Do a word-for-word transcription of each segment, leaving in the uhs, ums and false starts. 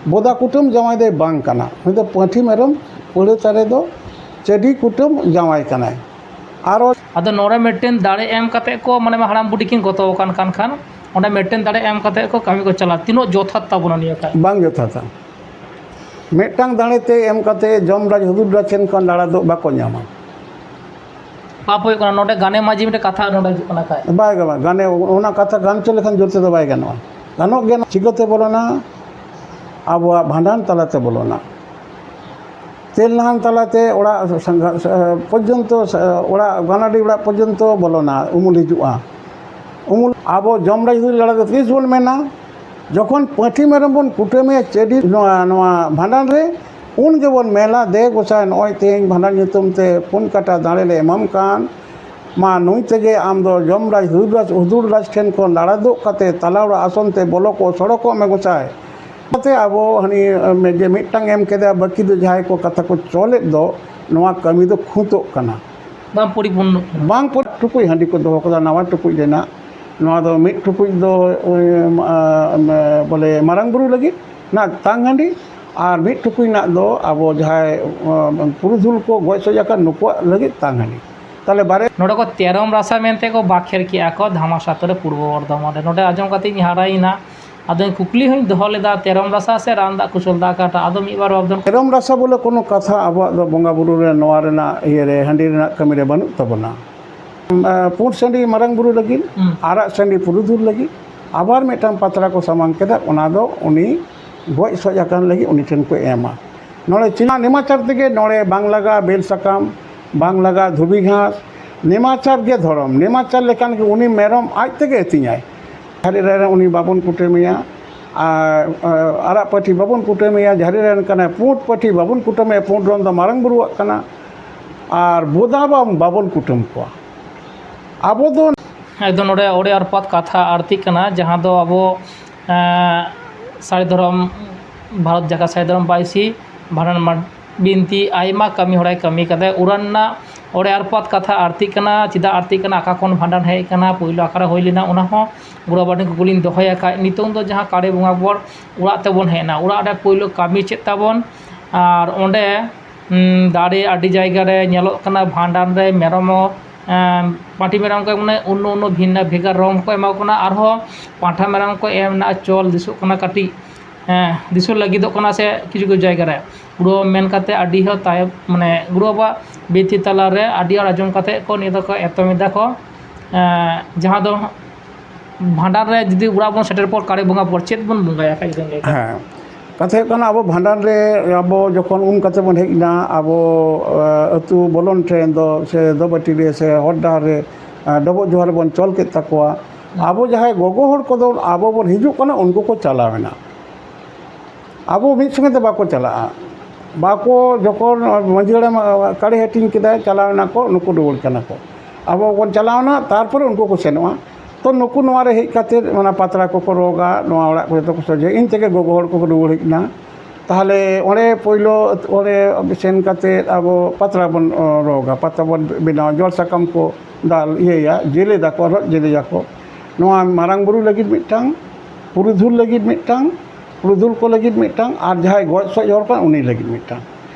ᱵᱚᱫᱟ ᱠᱩᱴᱟᱹᱢ ᱡᱟᱶᱟᱭ ᱫᱚᱭ ᱵᱟᱝ ᱠᱟᱱᱟ᱾ ᱩᱱᱤ ᱫᱚ ᱯᱟᱹᱴᱷᱤ ᱢᱮᱨᱚᱢ ᱯᱟᱹᱲᱟᱹ ᱪᱟᱨᱮ ᱫᱚ ᱪᱟᱹᱰᱤ ᱠᱩᱴᱟᱹᱢ ᱡᱟᱶᱟᱭ ᱠᱟᱱᱟᱭ᱾ ᱟᱨᱚ ᱟᱫᱚ ᱱᱚᱰᱮ ᱢᱤᱫᱴᱮᱱ ᱫᱟᱲᱮ ᱮᱢ ᱠᱟᱛᱮ ᱠᱚ, ᱢᱟᱱᱮ, ᱦᱟᱲᱟᱢ ᱵᱩᱰᱷᱤ ᱠᱤᱱ ᱜᱚᱛᱚ ᱟᱠᱟᱱ ᱠᱟᱱ ᱠᱷᱟᱱ, ᱚᱸᱰᱮ ᱢᱤᱫᱴᱮᱱ ᱫᱟᱲᱮ ᱮᱢ ᱠᱟᱛᱮ ᱠᱚ ᱠᱟᱹᱢᱤ ᱠᱚ ᱪᱟᱞᱟᱣ, ᱛᱤᱱᱟᱹᱜ ᱡᱚᱛᱷᱟᱛ ᱛᱟᱵᱚᱱᱟ ᱱᱤᱭᱟᱹ ᱠᱟᱛᱷᱟ? ᱵᱟᱝ ᱡᱚᱛᱷᱟᱛᱟ᱾ ᱢᱤᱫᱴᱟᱝ ᱫᱟᱲᱮ ᱛᱮ ᱮᱢ ᱠᱟᱛᱮ ᱡᱚᱢ ᱨᱟᱡᱽ ᱦᱩᱫᱩᱲ ᱨᱟᱡᱽ ᱴᱷᱮᱱ ᱠᱷᱚᱱ ᱞᱟᱲᱟ ᱫᱚ ᱵᱟᱠᱚ ᱧᱟᱢᱟ᱾ ᱯᱟᱯ ᱦᱩᱭᱩᱜ ᱠᱟᱱᱟ᱾ ᱱᱚᱰᱮ ᱜᱟᱱᱮ ᱢᱟᱹᱡᱷᱤ ᱢᱤᱫᱴᱮᱱ ᱠᱟᱛᱷᱟ ᱱᱚᱰᱮ ᱦᱤᱡᱩᱜ ᱠᱟᱱᱟ ᱠᱷᱟᱡ᱾ ᱵᱟᱭ ᱜᱟᱱᱚᱜᱼᱟ᱾ ᱜᱟᱱᱮ, ᱚᱱᱟ ᱠᱟᱛᱷᱟ ᱜᱟᱱ ᱦᱚᱪᱚ ᱞᱮᱠᱷᱟᱱ ᱡᱳᱨ ᱛᱮᱫᱚ ᱵᱟᱭ ᱜᱟᱱᱚᱜᱼᱟ᱾ ᱜᱟᱱᱚᱜ ᱜᱮᱭᱟ᱾ ᱪᱤᱠᱟᱹᱛᱮ ᱵᱚᱞᱚᱱᱟ? ᱟᱵᱚᱣᱟᱜ ᱵᱷᱟᱸᱰᱟᱱ ᱛᱟᱞᱟᱛᱮ ᱵᱚᱞᱚᱱᱟ᱾ ᱛᱮᱞ ᱱᱟᱦᱟᱱ ᱛᱟᱞᱟᱛᱮ ᱚᱲᱟᱜ ᱥᱟᱸᱜᱷᱟ-, ᱯᱚᱨᱡᱚᱱᱛᱚ, ᱚᱲᱟᱜ ᱜᱟᱱᱟᱰᱤ ᱚᱲᱟᱜ ᱯᱚᱨᱡᱚᱱᱛᱚ ᱵᱚᱞᱚᱱᱟ, ᱩᱢᱩᱞ ᱦᱤᱡᱩᱜᱼᱟ᱾ ᱩᱢᱩᱞ ᱟᱵᱚ ᱡᱚᱢ ᱨᱟᱡᱽ ᱦᱩᱭ ᱞᱟᱲᱟ ᱫᱚ ᱛᱤᱥ ᱵᱚᱱ ᱢᱮᱱᱟ? ᱡᱚᱠᱷᱚᱱ ᱯᱟᱹᱴᱷᱤ ᱢᱮᱨᱚᱢ ᱵᱚᱱ ᱠᱩᱴᱟᱹᱢᱮᱭᱟ ᱪᱟᱹᱰᱤ ᱱᱚᱣᱟ, ᱱᱚᱣᱟ ᱵᱷᱟᱸᱰᱟᱱ ᱨᱮ, ᱩᱱ ᱜᱮᱵᱚᱱ ᱢᱮᱱᱟ, "ᱫᱮ ᱜᱚᱸᱥᱟᱭ, ᱱᱚᱜᱼᱚᱭ ᱛᱮᱦᱮᱧ ᱵᱷᱟᱸᱰᱟᱱ ᱧᱩᱛᱩᱢ ᱛᱮ ᱯᱩᱱ ᱠᱟᱴᱟ ᱫᱟᱲᱮ ᱞᱮ ᱮᱢᱟᱢ ᱠᱟᱱ, ᱢᱟ ᱱᱩᱭ ᱛᱮᱜᱮ ᱟᱢ ᱫᱚ ᱡᱚᱢ ᱨᱟᱡᱽ ᱦᱩᱫᱩᱲ ᱨᱟᱡᱽ, ᱦᱩᱫᱩᱲ ᱨᱟᱡᱽ ᱴᱷᱮᱱ ᱠᱷᱚᱱ ᱞᱟᱲᱟᱫᱚᱜ ᱠᱟᱛᱮ ᱛᱟᱞᱟ ᱚᱲᱟᱜ ᱟᱥᱚᱱ ᱛᱮ ᱵᱚᱞᱚ ᱠᱚᱜ, ᱥᱚᱲᱚᱠᱚᱜ ᱢᱮ ᱜᱚᱸᱥᱟᱭ᱾" ᱚᱱᱟᱛᱮ ᱟᱵᱚ ᱦᱟᱹᱱᱤ, ᱮ, ᱡᱮ ᱢᱤᱫᱴᱟᱝ ᱮᱢ ᱠᱮᱫᱟ, ᱵᱟᱹᱠᱤ ᱫᱚ ᱡᱟᱦᱟᱸᱭ ᱠᱚ ᱠᱟᱛᱷᱟ ᱠᱚ ᱪᱚᱞᱮᱫ ᱫᱚ, ᱱᱚᱣᱟ ᱠᱟᱹᱢᱤ ᱫᱚ ᱠᱷᱩᱸᱛᱚᱜ ᱠᱟᱱᱟ᱾ ᱵᱟᱝ ᱯᱚᱨᱤᱯᱩᱨᱱᱚᱜ ᱠᱟᱱᱟ᱾ ᱵᱟᱝ ᱯᱚᱨᱤ-, ᱴᱩᱠᱩᱡ ᱦᱟᱺᱰᱤ ᱠᱚ ᱫᱚᱦᱚ ᱠᱟᱫᱟ, ᱱᱟᱣᱟ ᱴᱩᱠᱩᱡ ᱨᱮᱱᱟᱜ᱾ ᱱᱚᱣᱟ ᱫᱚ ᱢᱤᱫ ᱴᱩᱠᱩᱡ ᱫᱚ, ᱮ, ᱢᱟ-, ᱮ, ᱵᱚᱞᱮ ᱢᱟᱨᱟᱝ ᱵᱩᱨᱩ ᱞᱟᱹᱜᱤᱫ ᱱᱟᱜ ᱛᱟᱝ ᱦᱟᱺᱰᱤ, ᱟᱨ ᱢᱤᱫ ᱴᱩᱠᱩᱡ ᱱᱟᱜ ᱫᱚ ᱟᱵᱚ ᱡᱟᱦᱟᱸᱭ, ᱮ, ᱯᱩᱨᱩᱫᱷᱩᱞ ᱠᱚ ᱜᱚᱡ ᱥᱚᱡ ᱟᱠᱟᱱ ᱱᱩᱠᱩᱣᱟᱜ ᱞᱟᱹᱜᱤᱫ ᱛᱟᱝ ᱦᱟᱺᱰᱤ᱾ ᱛᱟᱦᱞᱮ ᱵᱟᱨᱭᱟ ᱱᱚᱰᱮ ᱠᱚ ᱛᱮᱨᱚᱢ ᱨᱟᱥᱟ ᱢᱮᱱᱛᱮ ᱠᱚ ᱵᱟᱠᱷᱮᱲ ᱠᱮᱜᱼᱟ ᱠᱚ ᱫᱷᱟᱢᱟᱥᱟᱛᱚ ᱨᱮ, ᱯᱩᱨᱵᱚ ᱵᱚᱨᱫᱷᱚᱢᱟᱱ ᱨᱮ᱾ ᱱᱚᱰᱮ ᱟᱸᱡᱚᱢ ᱠᱟᱛᱮ ᱤᱧ ᱦᱟᱦᱟᱲᱟᱭᱮᱱᱟ᱾ ᱟᱫᱚᱧ ᱠᱩᱠᱞᱤ ᱦᱚᱸᱧ ᱫᱚᱦᱚ ᱞᱮᱫᱟ, ᱛᱮᱨᱚᱢ ᱨᱟᱥᱟ ᱥᱮ ᱨᱟᱱ ᱫᱟᱜ ᱠᱚ ᱥᱚᱞᱫᱟ ᱟᱠᱟᱫᱟ? ᱟᱫᱚ ᱢᱤᱫ ᱵᱟᱨ ᱵᱟᱵᱫᱚᱱ ᱛᱮᱨᱚᱢ ᱨᱟᱥᱟ ᱵᱚᱞᱮ ᱠᱳᱱᱳ ᱠᱟᱛᱷᱟ ᱟᱵᱚᱣᱟᱜ ᱫᱚ ᱵᱚᱸᱜᱟ ᱵᱩᱨᱩ ᱨᱮ, ᱱᱚᱣᱟ ᱨᱮᱱᱟᱜ ᱤᱭᱟᱹ ᱨᱮ, ᱦᱟᱺᱰᱤ ᱨᱮᱱᱟᱜ ᱠᱟᱹᱢᱤ ᱨᱮ ᱵᱟᱹᱱᱩᱜ ᱛᱟᱵᱚᱱᱟ᱾ ᱮᱸ, ᱯᱩᱸᱰ ᱥᱟᱺᱰᱤ ᱢᱟᱨᱟᱝ ᱵᱩᱨᱩ ᱞᱟᱹᱜᱤᱫ, ᱦᱩᱸ᱾ ᱟᱨᱟᱜ ᱥᱟᱺᱰᱤ ᱯᱩᱨᱩᱫᱷᱩᱞ ᱞᱟᱹᱜᱤᱫ, ᱟᱵᱟᱨ ᱢᱤᱫᱴᱟᱝ ᱯᱟᱛᱲᱟ ᱠᱚ ᱥᱟᱢᱟᱝ ᱠᱮᱫᱟ, ᱚᱱᱟ ᱫᱚ ᱩᱱᱤ ᱜᱚᱡ ᱥᱚᱡ ᱟᱠᱟᱱ ᱞᱟᱹᱜᱤᱫ ᱩᱱᱤ ᱴᱷᱮᱱ ᱠᱚ ᱮᱢᱟ᱾ ᱱᱚᱰᱮ ᱪᱤᱱᱟ ᱱᱮᱢᱟᱪᱟᱨ ᱛᱮᱜᱮ ᱱᱚᱰᱮ ᱵᱟᱝ ᱞᱟᱜᱟ ᱵᱮᱞ ᱥᱟᱠᱟᱢ, ᱵᱟᱝ ᱞᱟᱜᱟ ᱫᱷᱩᱵᱤ ᱜᱷᱟᱥ, ᱱᱮᱢᱟᱪᱟᱨ ᱜᱮ ᱫᱷᱚᱨᱚᱢ, ᱱᱮᱢᱟᱪᱟᱨ ᱞᱮᱠᱟᱱ ᱜᱮ ᱩᱱᱤ ᱢᱮᱨᱚᱢ ᱟᱡ ᱛᱮᱜᱮ ᱟᱹᱛᱤᱧᱟᱭ᱾ ᱡᱟᱦᱮᱨ ᱮᱨᱟ ᱨᱮ ᱩᱱᱤ ᱵᱟᱵᱚᱱ ᱠᱩᱴᱟᱹᱢᱮᱭᱟ, ᱟᱨ, ᱟᱨ ᱟᱨᱟᱜ ᱯᱟᱹᱴᱷᱤ ᱵᱟᱵᱚᱱ ᱠᱩᱴᱟᱹᱢᱮᱭᱟ, ᱡᱟᱦᱮᱨ ᱮᱨᱟ ᱨᱮᱱ ᱠᱟᱱᱟᱭ, ᱯᱩᱸᱰ ᱯᱟᱹᱴᱷᱤ ᱵᱟᱵᱚᱱ ᱠᱩᱴᱟᱹᱢᱮᱭᱟ, ᱯᱩᱸᱰ ᱨᱚᱝ ᱫᱚ ᱢᱟᱨᱟᱝ ᱵᱩᱨᱩᱣᱟᱜ ᱠᱟᱱᱟ, ᱟᱨ ᱵᱚᱫᱟ ᱵᱟ-, ᱵᱟᱵᱚᱱ ᱠᱩᱴᱟᱹᱢ ᱠᱚᱣᱟ᱾ ᱟᱵᱚ ᱫᱚ ᱮᱠᱫᱚᱢ ᱱᱚᱰᱮ ᱟᱹᱰᱤ ᱟᱨᱯᱟᱛ ᱠᱟᱛᱷᱟ ᱟᱹᱲᱛᱤᱜ ᱠᱟᱱᱟ, ᱡᱟᱦᱟᱸ ᱫᱚ ᱟᱵᱚ, ᱮᱸ, ᱥᱟᱹᱨᱤ ᱫᱷᱚᱨᱚᱢ, ᱵᱷᱟᱨᱚᱛ ᱡᱟᱠᱟᱛ ᱥᱟᱹᱨᱤ ᱫᱷᱚᱨᱚᱢ ᱵᱟᱭᱥᱤ, ᱵᱷᱟᱸᱰᱟᱱ ᱢᱟ-, ᱵᱤᱱᱛᱤ, ᱟᱭᱢᱟ ᱠᱟᱹᱢᱤ ᱦᱚᱨᱟᱭ ᱠᱟᱹᱢᱤ ᱠᱟᱫᱟᱭ᱾ ᱚᱱᱟ ᱨᱮᱱᱟᱜ ᱚᱸᱰᱮ ᱟᱨ ᱯᱟᱛ ᱠᱟᱛᱷᱟ ᱟᱨᱛᱤᱜ ᱠᱟᱱᱟ, ᱪᱮᱫᱟᱜ ᱟᱨᱛᱤᱜ ᱠᱟᱱᱟ, ᱚᱠᱟ ᱠᱷᱚᱱ ᱵᱷᱟᱸᱰᱟᱱ ᱦᱮᱡ ᱟᱠᱟᱱᱟ, ᱯᱳᱭᱞᱳ ᱟᱠᱷᱲᱟ ᱦᱩᱭ ᱞᱮᱱᱟ, ᱚᱱᱟ ᱦᱚᱸ ᱜᱚᱲᱚ ᱵᱟᱹᱴᱤ ᱠᱩᱠᱞᱤᱧ ᱫᱚᱦᱚᱭᱟ᱾ ᱠᱷᱟᱡ ᱱᱤᱛᱚᱝ ᱫᱚ ᱡᱟᱦᱟᱸ ᱠᱟᱲᱮ ᱵᱚᱸᱜᱟ ᱵᱚᱲ ᱚᱲᱟᱜ ᱛᱮᱵᱚᱱ ᱦᱮᱡ ᱮᱱᱟ, ᱚᱲᱟᱜ ᱨᱮ ᱯᱳᱭᱞᱳ ᱠᱟᱹᱢᱤ ᱪᱮᱫ ᱛᱟᱵᱚᱱ? ᱟᱨ ᱚᱸᱰᱮ ᱩᱸ, ᱫᱟᱨᱮ ᱟᱹᱰᱤ ᱡᱟᱭᱜᱟ ᱨᱮ ᱧᱮᱞᱚᱜ ᱠᱟᱱᱟ, ᱵᱷᱟᱸᱰᱟᱱ ᱨᱮ ᱢᱮᱨᱚᱢ ᱦᱚᱸ, ᱮᱸ, ᱯᱟᱹᱴᱷᱤ ᱢᱮᱨᱚᱢ ᱠᱚ ᱢᱟᱱᱮ ᱚᱱᱱᱚ ᱚᱱᱱᱚ ᱵᱷᱤᱱᱱᱟ ᱵᱷᱮᱜᱟᱨ ᱨᱚᱝ ᱦᱚᱸᱠᱚ ᱮᱢᱟ ᱠᱚ ᱠᱟᱱᱟ, ᱟᱨᱦᱚᱸ ᱯᱟᱸᱴᱷᱟ ᱢᱮᱨᱚᱢ ᱠᱚ ᱮᱢ ᱨᱮᱱᱟᱜ ᱪᱚᱞ ᱫᱤᱥᱚᱜ ᱠᱟᱱᱟ ᱠᱟᱹᱴᱤᱡ, ᱮᱸ, ᱫᱤᱥᱟᱹ ᱞᱟᱹᱜᱤᱫᱚᱜ ᱠᱟᱱᱟ ᱥᱮ ᱠᱤᱪᱷᱩ ᱠᱤᱪᱷᱩ ᱡᱟᱭᱜᱟ ᱨᱮ᱾ ᱜᱩᱨᱩ ᱢᱮᱱ ᱠᱟᱛᱮ ᱟᱹᱰᱤ ᱦᱚᱸ ᱛᱟᱭᱚᱢ, ᱢᱟᱱᱮ ᱜᱩᱨᱩ ᱵᱟᱵᱟ ᱵᱤᱱᱛᱤ ᱛᱟᱞᱟ ᱨᱮ ᱟᱹᱰᱤ ᱦᱚᱲ ᱟᱸᱡᱚᱢ ᱠᱟᱛᱮ ᱠᱚ ᱱᱤᱭᱟᱹ ᱫᱚᱠᱚ ᱮᱛᱚᱢ ᱮᱫᱟ ᱠᱚ, ᱮᱸ, ᱡᱟᱦᱟᱸ ᱫᱚ ᱵᱷᱟᱸᱰᱟᱱ ᱨᱮ ᱡᱩᱫᱤ ᱚᱲᱟᱜ ᱵᱚᱱ ᱥᱮᱴᱮᱨ ᱯᱚᱨ ᱠᱟᱲᱮ ᱵᱚᱸᱜᱟ ᱯᱚᱨ ᱪᱮᱫ ᱵᱚᱱ ᱵᱚᱸᱜᱟᱭᱟ, ᱠᱟᱹᱡ ᱵᱮᱱ ᱞᱟᱹᱭ ᱠᱷᱟᱱ? ᱦᱮᱸ, ᱠᱟᱛᱷᱟ ᱦᱩᱭᱩᱜ ᱠᱟᱱᱟ, ᱟᱵᱚ ᱵᱷᱟᱸᱰᱟᱱ ᱨᱮ ᱟᱵᱚ ᱡᱚᱠᱷᱚᱱ ᱩᱢ ᱠᱟᱛᱮ ᱵᱚᱱ ᱦᱮᱡ ᱮᱱᱟ, ᱟᱵᱚ, ᱮ, ᱟᱹᱛᱩ ᱵᱚᱞᱚᱱ ᱴᱷᱮᱱ ᱫᱚ ᱥᱮ ᱫᱚᱵᱟᱹᱴᱤ ᱨᱮ ᱥᱮ ᱦᱚᱨ ᱰᱟᱦᱟᱨ ᱨᱮ, ᱮ, ᱰᱚᱵᱚᱜ ᱡᱚᱦᱟᱨ ᱵᱚᱱ ᱪᱚᱞ ᱠᱮᱫ ᱛᱟᱠᱚᱣᱟ᱾ ᱟᱵᱚ ᱡᱟᱦᱟᱸᱭ ᱜᱚᱜᱚ ᱦᱚᱲ ᱠᱚᱫᱚ ᱟᱵᱚ ᱵᱚᱱ ᱦᱤᱡᱩᱜ ᱠᱟᱱᱟ, ᱩᱱᱠᱩ ᱠᱚ ᱪᱟᱞᱟᱣ ᱮᱱᱟ᱾ ᱟᱵᱚ ᱢᱤᱫ ᱥᱚᱸᱜᱮ ᱛᱮ ᱵᱟᱠᱚ ᱪᱟᱞᱟᱜᱼᱟ᱾ ᱵᱟᱠᱚ, ᱡᱚᱠᱷᱚᱱ ᱢᱟᱺᱡᱷᱤ ᱦᱟᱲᱟᱢ ᱠᱟᱲᱮ ᱦᱟᱹᱴᱤᱧ ᱠᱮᱫᱟᱭ, ᱪᱟᱞᱟᱣ ᱮᱱᱟ ᱠᱚ, ᱱᱩᱠᱩ ᱨᱩᱣᱟᱹᱲ ᱠᱟᱱᱟ ᱠᱚ᱾ ᱟᱵᱚ ᱵᱚᱱ ᱪᱟᱞᱟᱣ ᱮᱱᱟ, ᱛᱟᱨᱯᱚᱨᱮ ᱩᱱᱠᱩ ᱠᱚ ᱥᱮᱱᱚᱜᱼᱟ᱾ ᱛᱚ ᱱᱩᱠᱩ ᱱᱚᱣᱟ ᱨᱮ ᱦᱮᱡ ᱠᱟᱛᱮ ᱚᱱᱟ ᱯᱟᱛᱲᱟ ᱠᱚᱠᱚ ᱨᱚᱜᱟ, ᱱᱚᱣᱟ ᱚᱲᱟᱜ ᱠᱚ ᱡᱚᱛᱚ ᱠᱚ ᱥᱚᱡᱷᱮ, ᱤᱧ ᱛᱮᱜᱮ ᱜᱚᱜᱚ ᱦᱚᱲ ᱠᱚᱠᱚ ᱨᱩᱣᱟᱹᱲ ᱦᱮᱡ ᱮᱱᱟ᱾ ᱛᱟᱦᱚᱞᱮ ᱚᱸᱰᱮ ᱯᱳᱭᱞᱳ ᱚᱸᱰᱮ ᱥᱮᱱ ᱠᱟᱛᱮ ᱟᱵᱚ ᱯᱟᱛᱲᱟ ᱵᱚᱱ, ᱚ, ᱨᱚᱜᱟ, ᱯᱟᱛᱲᱟ ᱵᱚᱱ ᱵᱮᱱᱟᱣᱟ, ᱡᱚᱲ ᱥᱟᱠᱟᱢ ᱠᱚ ᱫᱟᱞ ᱤᱭᱟᱹᱭᱟ, ᱡᱮᱞᱮᱫᱟᱠᱚ, ᱨᱚᱜ ᱡᱮᱞᱮᱫᱟᱠᱚ᱾ ᱱᱚᱣᱟ ᱢᱟᱨᱟᱝ ᱵᱩᱨᱩ ᱞᱟᱹᱜᱤᱫ ᱢᱤᱫᱴᱟᱝ, ᱯᱩᱨᱩᱫᱷᱩᱞ ᱞᱟᱹᱜᱤᱫ ᱢᱤᱫᱴᱟᱝ, ᱯᱩᱨᱩᱫᱷᱩᱞ ᱠᱚ ᱞᱟᱹᱜᱤᱫ ᱢᱤᱫᱴᱟᱝ, ᱟᱨ ᱡᱟᱦᱟᱸᱭ ᱜᱚᱡ ᱥᱚᱡ ᱦᱚᱲ ᱠᱟᱱᱟ ᱩᱱᱤ ᱞᱟᱹᱜᱤᱫ ᱢᱤᱫᱴᱟᱝ᱾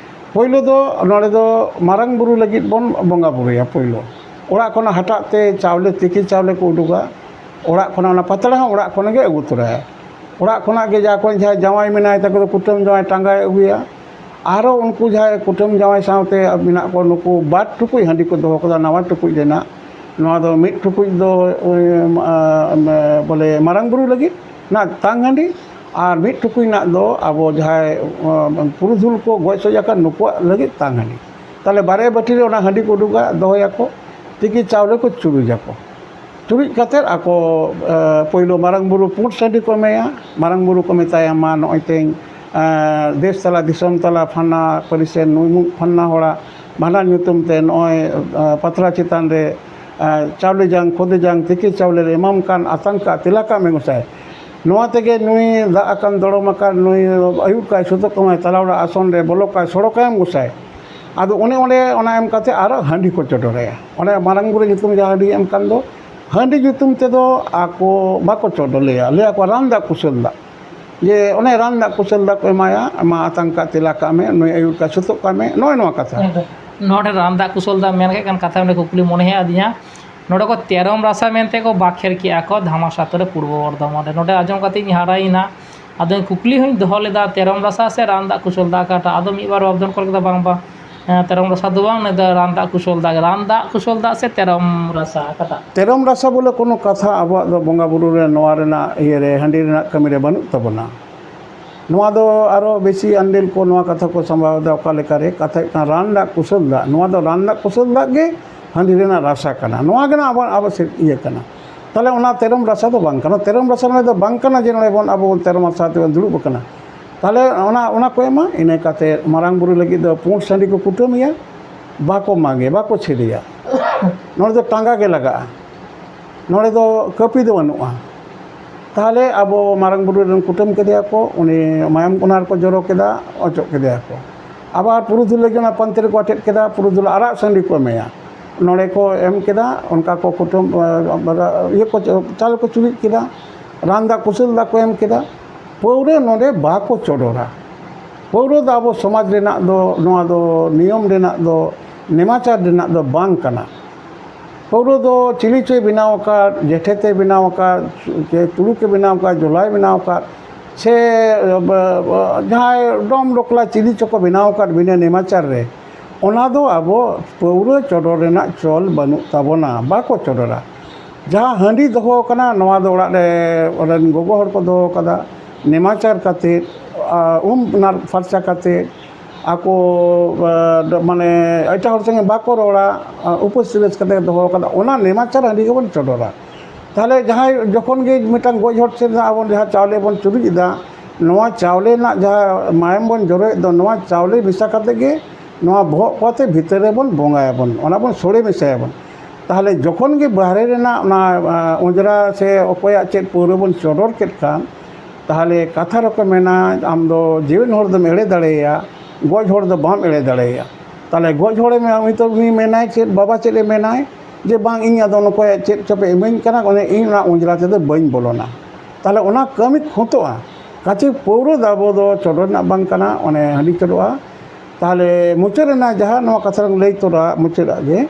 ᱯᱳᱭᱞᱳ ᱫᱚ ᱱᱚᱰᱮ ᱫᱚ ᱢᱟᱨᱟᱝ ᱵᱩᱨᱩ ᱞᱟᱹᱜᱤᱫ ᱵᱚᱱ ᱵᱚᱸᱜᱟ ᱵᱩᱨᱩᱭᱟ᱾ ᱯᱳᱭᱞᱳ ᱚᱲᱟᱜ ᱠᱷᱚᱱᱟᱜ ᱦᱟᱴᱟᱜ ᱛᱮ ᱪᱟᱣᱞᱮ, ᱛᱤᱠᱤ ᱪᱟᱣᱞᱮ ᱠᱚ ᱩᱰᱩᱠᱟ, ᱚᱲᱟᱜ ᱠᱷᱚᱱᱟᱜ ᱚᱱᱟ ᱯᱟᱛᱲᱟ ᱦᱚᱸ ᱚᱲᱟᱜ ᱠᱷᱚᱱ ᱜᱮ ᱟᱹᱜᱩ ᱛᱚᱨᱟᱭᱟ᱾ ᱚᱲᱟᱜ ᱠᱷᱚᱱᱟᱜ ᱜᱮ ᱡᱟ ᱠᱚ ᱡᱟᱦᱟᱸᱭ ᱡᱟᱶᱟᱭ ᱢᱮᱱᱟᱭ ᱛᱟᱠᱚ ᱫᱚ ᱠᱩᱴᱟᱹᱢ ᱡᱟᱶᱟᱭ ᱴᱟᱸᱜᱟᱭ ᱟᱹᱜᱩᱭᱟ᱾ ᱟᱨᱚ ᱩᱱᱠᱩ ᱡᱟᱦᱟᱸᱭ ᱠᱩᱴᱟᱹᱢ ᱡᱟᱶᱟᱭ ᱥᱟᱶᱛᱮ ᱢᱮᱱᱟᱜ ᱠᱚ, ᱱᱩᱠᱩ ᱵᱟᱨ ᱴᱩᱠᱩᱡ ᱦᱟᱺᱰᱤ ᱠᱚ ᱫᱚᱦᱚ ᱠᱟᱫᱟ, ᱱᱟᱣᱟ ᱴᱩᱠᱩᱡ ᱨᱮᱱᱟᱜ᱾ ᱱᱚᱣᱟ ᱫᱚ ᱢᱤᱫ ᱴᱩᱠᱩᱡ ᱫᱚ, ᱩᱭ, ᱟ, ᱵᱚᱞᱮ ᱢᱟᱨᱟᱝ ᱵᱩᱨᱩ ᱞᱟᱹᱜᱤᱫ ᱚᱱᱟ ᱛᱟᱝ ᱦᱟᱺᱰᱤ, ᱟᱨ ᱢᱤᱫ ᱴᱩᱠᱩᱡ ᱨᱮᱱᱟᱜ ᱫᱚ ᱟᱵᱚ ᱡᱟᱦᱟᱸᱭ, ᱟ, ᱯᱩᱨᱩᱫᱷᱩᱞ ᱠᱚ ᱜᱚᱡ ᱥᱚᱡ ᱟᱠᱟᱱ ᱱᱩᱠᱩᱣᱟᱜ ᱞᱟᱹᱜᱤᱫ ᱛᱟᱝ ᱦᱟᱺᱰᱤ᱾ ᱛᱟᱦᱞᱮ ᱵᱟᱨᱭᱟ ᱵᱟᱹᱴᱤ ᱨᱮ ᱚᱱᱟ ᱦᱟᱺᱰᱤ ᱠᱚ ᱩᱰᱩᱠᱟ, ᱫᱚᱦᱚᱭᱟᱠᱚ, ᱛᱤᱠᱤ ᱪᱟᱣᱞᱮ ᱠᱚ ᱪᱩᱨᱩᱡᱟᱠᱚ᱾ ᱪᱩᱨᱩᱡ ᱠᱟᱛᱮᱫ ᱟᱠᱚ, ᱮ, ᱯᱳᱭᱞᱳ ᱢᱟᱨᱟᱝ ᱵᱩᱨᱩ ᱯᱩᱸᱰ ᱥᱟᱺᱰᱤ ᱠᱚ ᱮᱢᱟᱭᱟ᱾ ᱢᱟᱨᱟᱝ ᱵᱩᱨᱩ ᱠᱚ ᱢᱮᱛᱟᱭᱟ, "ᱢᱟ ᱱᱚᱜᱼᱚᱭ ᱛᱮᱧ, ᱮ, ᱫᱮᱥ ᱛᱟᱞᱟ ᱫᱤᱥᱚᱢ ᱛᱟᱞᱟ ᱯᱷᱟᱱᱟ ᱯᱟᱹᱨᱤᱥ ᱨᱮᱱ ᱱᱩᱭ ᱢᱩ-, ᱯᱷᱟᱱᱟ ᱦᱚᱲᱟᱜ ᱵᱷᱟᱸᱰᱟᱱ ᱧᱩᱛᱩᱢ ᱛᱮ ᱱᱚᱜᱼᱚᱭ, ᱮ, ᱯᱟᱛᱲᱟ ᱪᱮᱛᱟᱱ ᱨᱮ, ᱮ, ᱪᱟᱣᱞᱮ ᱡᱟᱝ ᱠᱷᱚᱫᱮ ᱡᱟᱝ ᱛᱤᱠᱤ ᱪᱟᱣᱞᱮ ᱞᱮ ᱮᱢᱟᱢ ᱠᱟᱱ, ᱟᱛᱟᱝ ᱠᱟᱜ ᱛᱮᱞᱟ ᱠᱟᱜ ᱢᱮ ᱜᱚᱸᱥᱟᱭ᱾ ᱱᱚᱣᱟ ᱛᱮᱜᱮ ᱱᱩᱭ ᱫᱟᱜ ᱟᱠᱟᱱ ᱫᱚᱲᱚᱢ ᱟᱠᱟᱱ ᱱᱩᱭ ᱟᱹᱭᱩᱨ ᱠᱟᱭ ᱥᱩᱛᱩᱜ ᱠᱟᱢᱟᱭ ᱛᱟᱞᱟ ᱚᱲᱟᱜ ᱟᱥᱚᱱ ᱨᱮ ᱵᱚᱞᱚ ᱠᱟᱭ ᱥᱚᱲᱚᱠᱟᱭᱟᱢ ᱜᱚᱸᱥᱟᱭ᱾" ᱟᱫᱚ ᱚᱱᱮ ᱚᱸᱰᱮ ᱚᱱᱟ ᱮᱢ ᱠᱟᱛᱮ ᱟᱨᱚ ᱦᱟᱺᱰᱤ ᱠᱚ ᱪᱚᱰᱚᱨᱟᱭᱟ᱾ ᱚᱱᱮ ᱢᱟᱨᱟᱝ ᱵᱩᱨᱩ ᱧᱩᱛᱩᱢ ᱡᱟᱦᱟᱸ ᱦᱟᱺᱰᱤ ᱮᱢ ᱠᱟᱱ ᱫᱚ, ᱦᱟᱺᱰᱤ ᱧᱩᱛᱩᱢ ᱛᱮᱫᱚ ᱟᱠᱚ ᱵᱟᱠᱚ ᱪᱚᱰᱚᱨ, ᱞᱟᱹᱭᱟ, ᱞᱟᱹᱭᱟ ᱠᱚ ᱨᱟᱱ ᱫᱟᱜ ᱠᱩᱥᱟᱹᱞ ᱫᱟᱜ, ᱡᱮ ᱚᱱᱮ ᱨᱟᱱ ᱫᱟᱜ ᱠᱩᱥᱟᱹᱞ ᱫᱟᱜ ᱠᱚ ᱮᱢᱟᱭᱟ, ᱟᱢᱟᱜ ᱟᱛᱟᱝ ᱠᱟᱜ ᱛᱮᱞᱟ ᱠᱟᱜ ᱢᱮ, ᱱᱩᱭ ᱟᱹᱭᱩᱨ ᱠᱟᱜ ᱥᱩᱛᱩᱜ ᱠᱟᱜ ᱢᱮ, ᱱᱚᱜᱼᱚᱭ ᱱᱚᱣᱟ ᱠᱟᱛᱷᱟ᱾ ᱱᱚᱰᱮ ᱨᱟᱱ ᱫᱟᱜ ᱠᱩᱥᱟᱹᱞ ᱫᱟᱜ ᱢᱮᱱ ᱠᱮᱫ ᱠᱷᱟᱱ ᱠᱟᱛᱷᱟ ᱚᱸᱰᱮ ᱠᱩᱠᱞᱤ ᱢᱚᱱᱮ ᱦᱮᱡ ᱟᱹᱫᱤᱧᱟ᱾ ᱱᱚᱰᱮ ᱠᱚ ᱛᱮᱨᱚᱢ ᱨᱟᱥᱟ ᱢᱮᱱᱛᱮ ᱠᱚ ᱵᱟᱠᱷᱮᱲ ᱠᱮᱜᱼᱟ ᱠᱚ ᱫᱷᱟᱢᱟᱥᱟᱛᱚ ᱨᱮ ᱯᱩᱨᱵᱚ ᱵᱚᱨᱫᱷᱚᱢᱟᱱ ᱨᱮ᱾ ᱱᱚᱰᱮ ᱟᱸᱡᱚᱢ ᱠᱟᱛᱮ ᱤᱧ ᱦᱟᱨᱟᱭᱮᱱᱟ᱾ ᱟᱫᱚ ᱠᱩᱠᱞᱤ ᱦᱚᱸᱧ ᱫᱚᱦᱚ ᱞᱮᱫᱟ, ᱛᱮᱨᱚᱢ ᱨᱟᱥᱟ ᱥᱮ ᱨᱟᱱ ᱫᱟᱜ ᱠᱩᱥᱟᱹᱞ ᱫᱟᱜ ᱚᱠᱟᱴᱟᱜ? ᱟᱫᱚ ᱢᱤᱫ ᱵᱟᱨ ᱵᱟᱯᱫᱷᱚᱱ ᱠᱚᱨᱮ ᱫᱚ ᱵᱟᱝ ᱵᱟᱝ, ᱮᱸ, ᱛᱮᱨᱚᱢ ᱨᱟᱥᱟ ᱫᱚ ᱵᱟᱝ, ᱱᱚᱰᱮ ᱫᱚ ᱨᱟᱱ ᱫᱟᱜ ᱠᱩᱥᱟᱹᱞ ᱫᱟᱜ, ᱨᱟᱱ ᱫᱟᱜ ᱠᱩᱥᱟᱹᱞ ᱫᱟᱜ ᱥᱮ ᱛᱮᱨᱚᱢ ᱨᱟᱥᱟ ᱚᱠᱟᱴᱟᱜ? ᱛᱮᱨᱚᱢ ᱨᱟᱥᱟ ᱵᱚᱞᱮ ᱠᱳᱱᱳ ᱠᱟᱛᱷᱟ ᱟᱵᱚᱣᱟᱜ ᱫᱚ ᱵᱚᱸᱜᱟ ᱵᱩᱨᱩ ᱨᱮ ᱱᱚᱣᱟ ᱨᱮᱱᱟᱜ ᱤᱭᱟᱹ ᱨᱮ ᱦᱟᱺᱰᱤ ᱨᱮᱱᱟᱜ ᱠᱟᱹᱢᱤ ᱨᱮ ᱵᱟᱹᱱᱩᱜ ᱛᱟᱵᱚᱱᱟ᱾ ᱱᱚᱣᱟ ᱫᱚ ᱟᱨᱚ ᱵᱮᱥᱤ ᱟᱱᱰᱮᱞ ᱠᱚ ᱱᱚᱣᱟ ᱠᱟᱛᱷᱟ ᱠᱚ ᱥᱟᱢᱵᱟᱣ ᱮᱫᱟ᱾ ᱚᱠᱟ ᱞᱮᱠᱟ ᱨᱮ? ᱠᱟᱛᱷᱟ ᱦᱩᱭᱩᱜ ᱠᱟᱱᱟ ᱨᱟᱱ ᱫᱟᱜ ᱠᱩᱥᱟᱹᱞ ᱫᱟᱜ, ᱱᱚᱣᱟ ᱫᱚ ᱨᱟᱱ ᱫᱟᱜ ᱠᱩᱥᱟᱹᱞ ᱫᱟᱜ ᱜᱮ ᱦᱟᱺᱰᱤ ᱨᱮᱱᱟᱜ ᱨᱟᱥᱟ ᱠᱟᱱᱟ᱾ ᱱᱚᱣᱟ ᱜᱮ ᱱᱟᱜ ᱟᱵᱚ, ᱟᱵᱚ ᱥᱮᱫ ᱤᱭᱟᱹ ᱠᱟᱱᱟ᱾ ᱛᱟᱦᱚᱞᱮ ᱚᱱᱟ ᱛᱮᱨᱚᱢ ᱨᱟᱥᱟ ᱫᱚ ᱵᱟᱝ ᱠᱟᱱᱟ, ᱛᱮᱨᱚᱢ ᱨᱟᱥᱟ ᱱᱚᱰᱮ ᱫᱚ ᱵᱟᱝ ᱠᱟᱱᱟ ᱡᱮ ᱱᱚᱰᱮ ᱵᱚᱱ ᱟᱵᱚ ᱵᱚᱱ ᱛᱮᱨᱚᱢ ᱨᱟᱥᱟ ᱛᱮᱵᱚᱱ ᱫᱩᱲᱩᱵ ᱟᱠᱟᱱᱟ᱾ ᱛᱟᱦᱚᱞᱮ ᱚᱱᱟ, ᱚᱱᱟ ᱠᱚ ᱮᱢᱟ, ᱤᱱᱟᱹ ᱠᱟᱛᱮ ᱢᱟᱨᱟᱝ ᱵᱩᱨᱩ ᱞᱟᱹᱜᱤᱫ ᱫᱚ ᱯᱩᱸᱰ ᱥᱟᱺᱰᱤ ᱠᱚ ᱠᱩᱴᱟᱹᱢᱮᱭᱟ, ᱵᱟᱠᱚ ᱢᱟᱜᱮ, ᱵᱟᱠᱚ ᱪᱷᱮᱫᱮᱭᱟ᱾ ᱱᱚᱰᱮ ᱫᱚ ᱴᱟᱸᱜᱟ ᱜᱮ ᱞᱟᱜᱟᱜᱼᱟ, ᱱᱚᱰᱮ ᱫᱚ ᱠᱟᱹᱯᱤ ᱫᱚ ᱵᱟᱹᱱᱩᱜᱼᱟ᱾ ᱛᱟᱦᱚᱞᱮ ᱟᱵᱚ ᱢᱟᱨᱟᱝ ᱵᱩᱨᱩ ᱨᱮᱱ ᱠᱩᱴᱟᱹᱢ ᱠᱮᱫᱮᱭᱟ ᱠᱚ, ᱩᱱᱤ ᱢᱟᱭᱟᱢ ᱚᱱᱟ ᱨᱮᱠᱚ ᱡᱚᱨᱚ ᱠᱮᱫᱟ, ᱚᱪᱚᱜ ᱠᱮᱫᱮᱭᱟ ᱠᱚ᱾ ᱟᱵᱟᱨ ᱯᱩᱨᱩᱫᱷᱩᱞ ᱞᱟᱹᱜᱤᱫ ᱚᱱᱟ ᱯᱟᱱᱛᱮ ᱨᱮᱠᱚ ᱟᱴᱮᱫ ᱠᱮᱫᱟ, ᱯᱩᱨᱩᱫᱷᱩᱞ ᱟᱨᱟᱜ ᱥᱟᱺᱰᱤ ᱠᱚ ᱮᱢᱮᱭᱟ, ᱱᱚᱰᱮ ᱠᱚ ᱮᱢ ᱠᱮᱫᱟ᱾ ᱚᱱᱠᱟ ᱠᱚ ᱠᱩᱴᱟᱹᱢ, ᱤᱭᱟᱹ ᱠᱚ, ᱪᱟᱣᱞᱮ ᱠᱚ ᱪᱩᱨᱩᱡ ᱠᱮᱫᱟ, ᱨᱟᱱ ᱫᱟᱜ ᱠᱩᱥᱟᱹᱞ ᱫᱟᱜ ᱠᱚ ᱮᱢ ᱠᱮᱫᱟ᱾ ᱯᱟᱹᱣᱨᱟᱹ ᱱᱚᱰᱮ ᱵᱟᱠᱚ ᱪᱚᱰᱚᱨᱟ᱾ ᱯᱟᱹᱣᱨᱟᱹ ᱫᱚ ᱟᱵᱚ ᱥᱚᱢᱟᱡᱽ ᱨᱮᱱᱟᱜ ᱫᱚ, ᱱᱚᱣᱟ ᱫᱚ ᱱᱤᱭᱚᱢ ᱨᱮᱱᱟᱜ ᱫᱚ, ᱱᱮᱢᱟᱪᱟᱨ ᱨᱮᱱᱟᱜ ᱫᱚ ᱵᱟᱝ ᱠᱟᱱᱟ᱾ ᱯᱟᱹᱣᱨᱟᱹ ᱫᱚ ᱪᱤᱞᱤ ᱪᱚᱭ ᱵᱮᱱᱟᱣ ᱟᱠᱟᱫ, ᱡᱮᱴᱷᱮ ᱛᱮᱭ ᱵᱮᱱᱟᱣ ᱟᱠᱟᱫ, ᱪᱮ ᱛᱩᱲᱩᱠᱮ ᱵᱮᱱᱟᱣ ᱟᱠᱟᱫ, ᱡᱚᱞᱟᱭ ᱵᱮᱱᱟᱣ ᱟᱠᱟᱫ, ᱥᱮ ᱡᱟᱦᱟᱸᱭ ᱰᱚᱢ ᱰᱚᱠᱞᱟ ᱪᱤᱞᱤ ᱪᱚᱠᱚ ᱵᱮᱱᱟᱣ ᱟᱠᱟᱫ ᱵᱤᱱᱟᱹ ᱱᱮᱢᱟᱪᱟᱨ ᱨᱮ, ᱚᱱᱟ ᱫᱚ ᱟᱵᱚ ᱯᱟᱹᱣᱨᱟᱹ ᱪᱚᱰᱚᱨ ᱨᱮᱱᱟᱜ ᱪᱚᱞ ᱵᱟᱹᱱᱩᱜ ᱛᱟᱵᱚᱱᱟ, ᱵᱟᱠᱚ ᱪᱚᱰᱚᱨᱟ᱾ ᱡᱟᱦᱟᱸ ᱦᱟᱺᱰᱤ ᱫᱚᱦᱚ ᱟᱠᱟᱱᱟ, ᱱᱚᱣᱟ ᱫᱚ ᱚᱲᱟᱜ ᱨᱮ, ᱚᱲᱟᱜ ᱨᱮᱱ ᱜᱚᱜᱚ ᱦᱚᱲ ᱠᱚ ᱫᱚᱦᱚ ᱟᱠᱟᱫᱟ, ᱱᱮᱢᱟᱪᱟᱨ ᱠᱟᱛᱮᱫ, ᱟᱨ ᱩᱢ ᱱᱟᱨ ᱯᱷᱟᱨᱪᱟ ᱠᱟᱛᱮᱫ, ᱟᱠᱚ, ᱟᱨ, ᱢᱟᱱᱮ, ᱮᱴᱟᱜ ᱦᱚᱲ ᱥᱚᱸᱜᱮ ᱵᱟᱠᱚ ᱨᱚᱲᱟ, ᱟᱨ ᱩᱯᱟᱹᱥ ᱨᱟᱹᱥᱠᱟᱹ ᱠᱟᱛᱮ ᱫᱚᱦᱚ ᱟᱠᱟᱫᱟ, ᱚᱱᱟ ᱱᱮᱢᱟᱪᱟᱨ ᱦᱟᱺᱰᱤ ᱜᱮᱵᱚᱱ ᱪᱚᱰᱚᱨᱟ᱾ ᱛᱟᱦᱚᱞᱮ ᱡᱟᱦᱟᱸᱭ ᱡᱚᱠᱷᱚᱱ ᱜᱮ ᱢᱤᱫᱴᱟᱝ ᱜᱚᱡ ᱦᱚᱲ ᱴᱷᱮᱱ ᱟᱵᱚ ᱡᱟᱦᱟᱸ ᱪᱟᱣᱞᱮ ᱵᱚᱱ ᱪᱩᱨᱩᱡ ᱮᱫᱟ, ᱱᱚᱣᱟ ᱪᱟᱣᱞᱮ ᱨᱮᱱᱟᱜ ᱡᱟᱦᱟᱸ ᱢᱟᱭᱟᱢ ᱵᱚᱱ ᱡᱚᱨᱚᱭᱮᱫ ᱫᱚ, ᱱᱚᱣᱟ ᱪᱟᱣᱞᱮ ᱢᱮᱥᱟ ᱠᱟᱛᱮ ᱜᱮ ᱱᱚᱣᱟ ᱵᱚᱦᱚᱜ ᱠᱚ ᱟᱛᱮ ᱵᱷᱤᱛᱟᱹᱨ ᱨᱮᱵᱚᱱ ᱵᱚᱸᱜᱟᱭᱟᱵᱚᱱ, ᱚᱱᱟ ᱵᱚᱱ ᱥᱳᱲᱮ ᱢᱮᱥᱟᱭᱟᱵᱚᱱ᱾ ᱛᱟᱦᱚᱞᱮ ᱡᱚᱠᱷᱚᱱ ᱜᱮ ᱵᱟᱦᱨᱮ ᱨᱮᱱᱟᱜ ᱚᱱᱟ, ᱟ, ᱚᱸᱡᱽᱨᱟ ᱥᱮ ᱚᱠᱚᱭᱟᱜ ᱪᱮᱫ ᱯᱟᱹᱣᱨᱟᱹ ᱵᱚᱱ ᱪᱚᱰᱚᱨ ᱠᱮᱫ ᱠᱷᱟᱱ, ᱛᱟᱦᱚᱞᱮ ᱠᱟᱛᱷᱟ ᱨᱮᱠᱚ ᱢᱮᱱᱟ, ᱟᱢ ᱫᱚ ᱡᱤᱣᱤᱫ ᱦᱚᱲ ᱫᱚᱢ ᱮᱲᱮ ᱫᱟᱲᱮᱭᱟᱭᱟ, ᱜᱚᱡ ᱦᱚᱲ ᱫᱚ ᱵᱟᱢ ᱮᱲᱮ ᱫᱟᱲᱮᱭᱟᱭᱟ᱾ ᱛᱟᱦᱚᱞᱮ ᱜᱚᱡ ᱦᱚᱲᱮ ᱢᱮ-, ᱩᱱᱤ ᱛᱚ ᱩᱱᱤ ᱢᱮᱱᱟᱭ ᱪᱮᱫ, ᱵᱟᱵᱟ ᱪᱮᱫ ᱮ ᱢᱮᱱᱟᱭ ᱡᱮ, "ᱵᱟᱝ, ᱤᱧ ᱟᱫᱚ ᱱᱚᱠᱚᱭᱟᱜ ᱪᱮᱫ ᱪᱚᱯᱮ ᱤᱢᱟᱹᱧ ᱠᱟᱱᱟ, ᱚᱱᱮ ᱤᱧ ᱚᱱᱟ ᱚᱸᱡᱽᱨᱟ ᱛᱮᱫᱚ ᱵᱟᱹᱧ ᱵᱚᱞᱚᱱᱟ᱾" ᱛᱟᱦᱚᱞᱮ ᱚᱱᱟ ᱠᱟᱹᱢᱤ ᱠᱷᱚᱛᱚᱜᱼᱟ᱾ ᱠᱟᱪᱷᱮ ᱯᱟᱹᱣᱨᱟᱹ ᱫᱚ ᱟᱵᱚ ᱫᱚ ᱪᱚᱰᱚᱨ ᱨᱮᱱᱟᱜ ᱵᱟᱝ ᱠᱟᱱᱟ, ᱚᱱᱮ ᱦᱟᱺᱰᱤ ᱪᱚᱰᱚᱨᱚᱜᱼᱟ᱾ ᱛᱟᱦᱚᱞᱮ ᱢᱩᱪᱟᱹᱫ ᱨᱮᱱᱟᱜ ᱡᱟᱦᱟᱸ ᱱᱚᱣᱟ ᱠᱟᱛᱷᱟ ᱞᱟᱝ ᱞᱟᱹᱭ ᱛᱚᱨᱟ ᱢᱩᱪᱟᱹᱫᱟᱜ ᱜᱮ,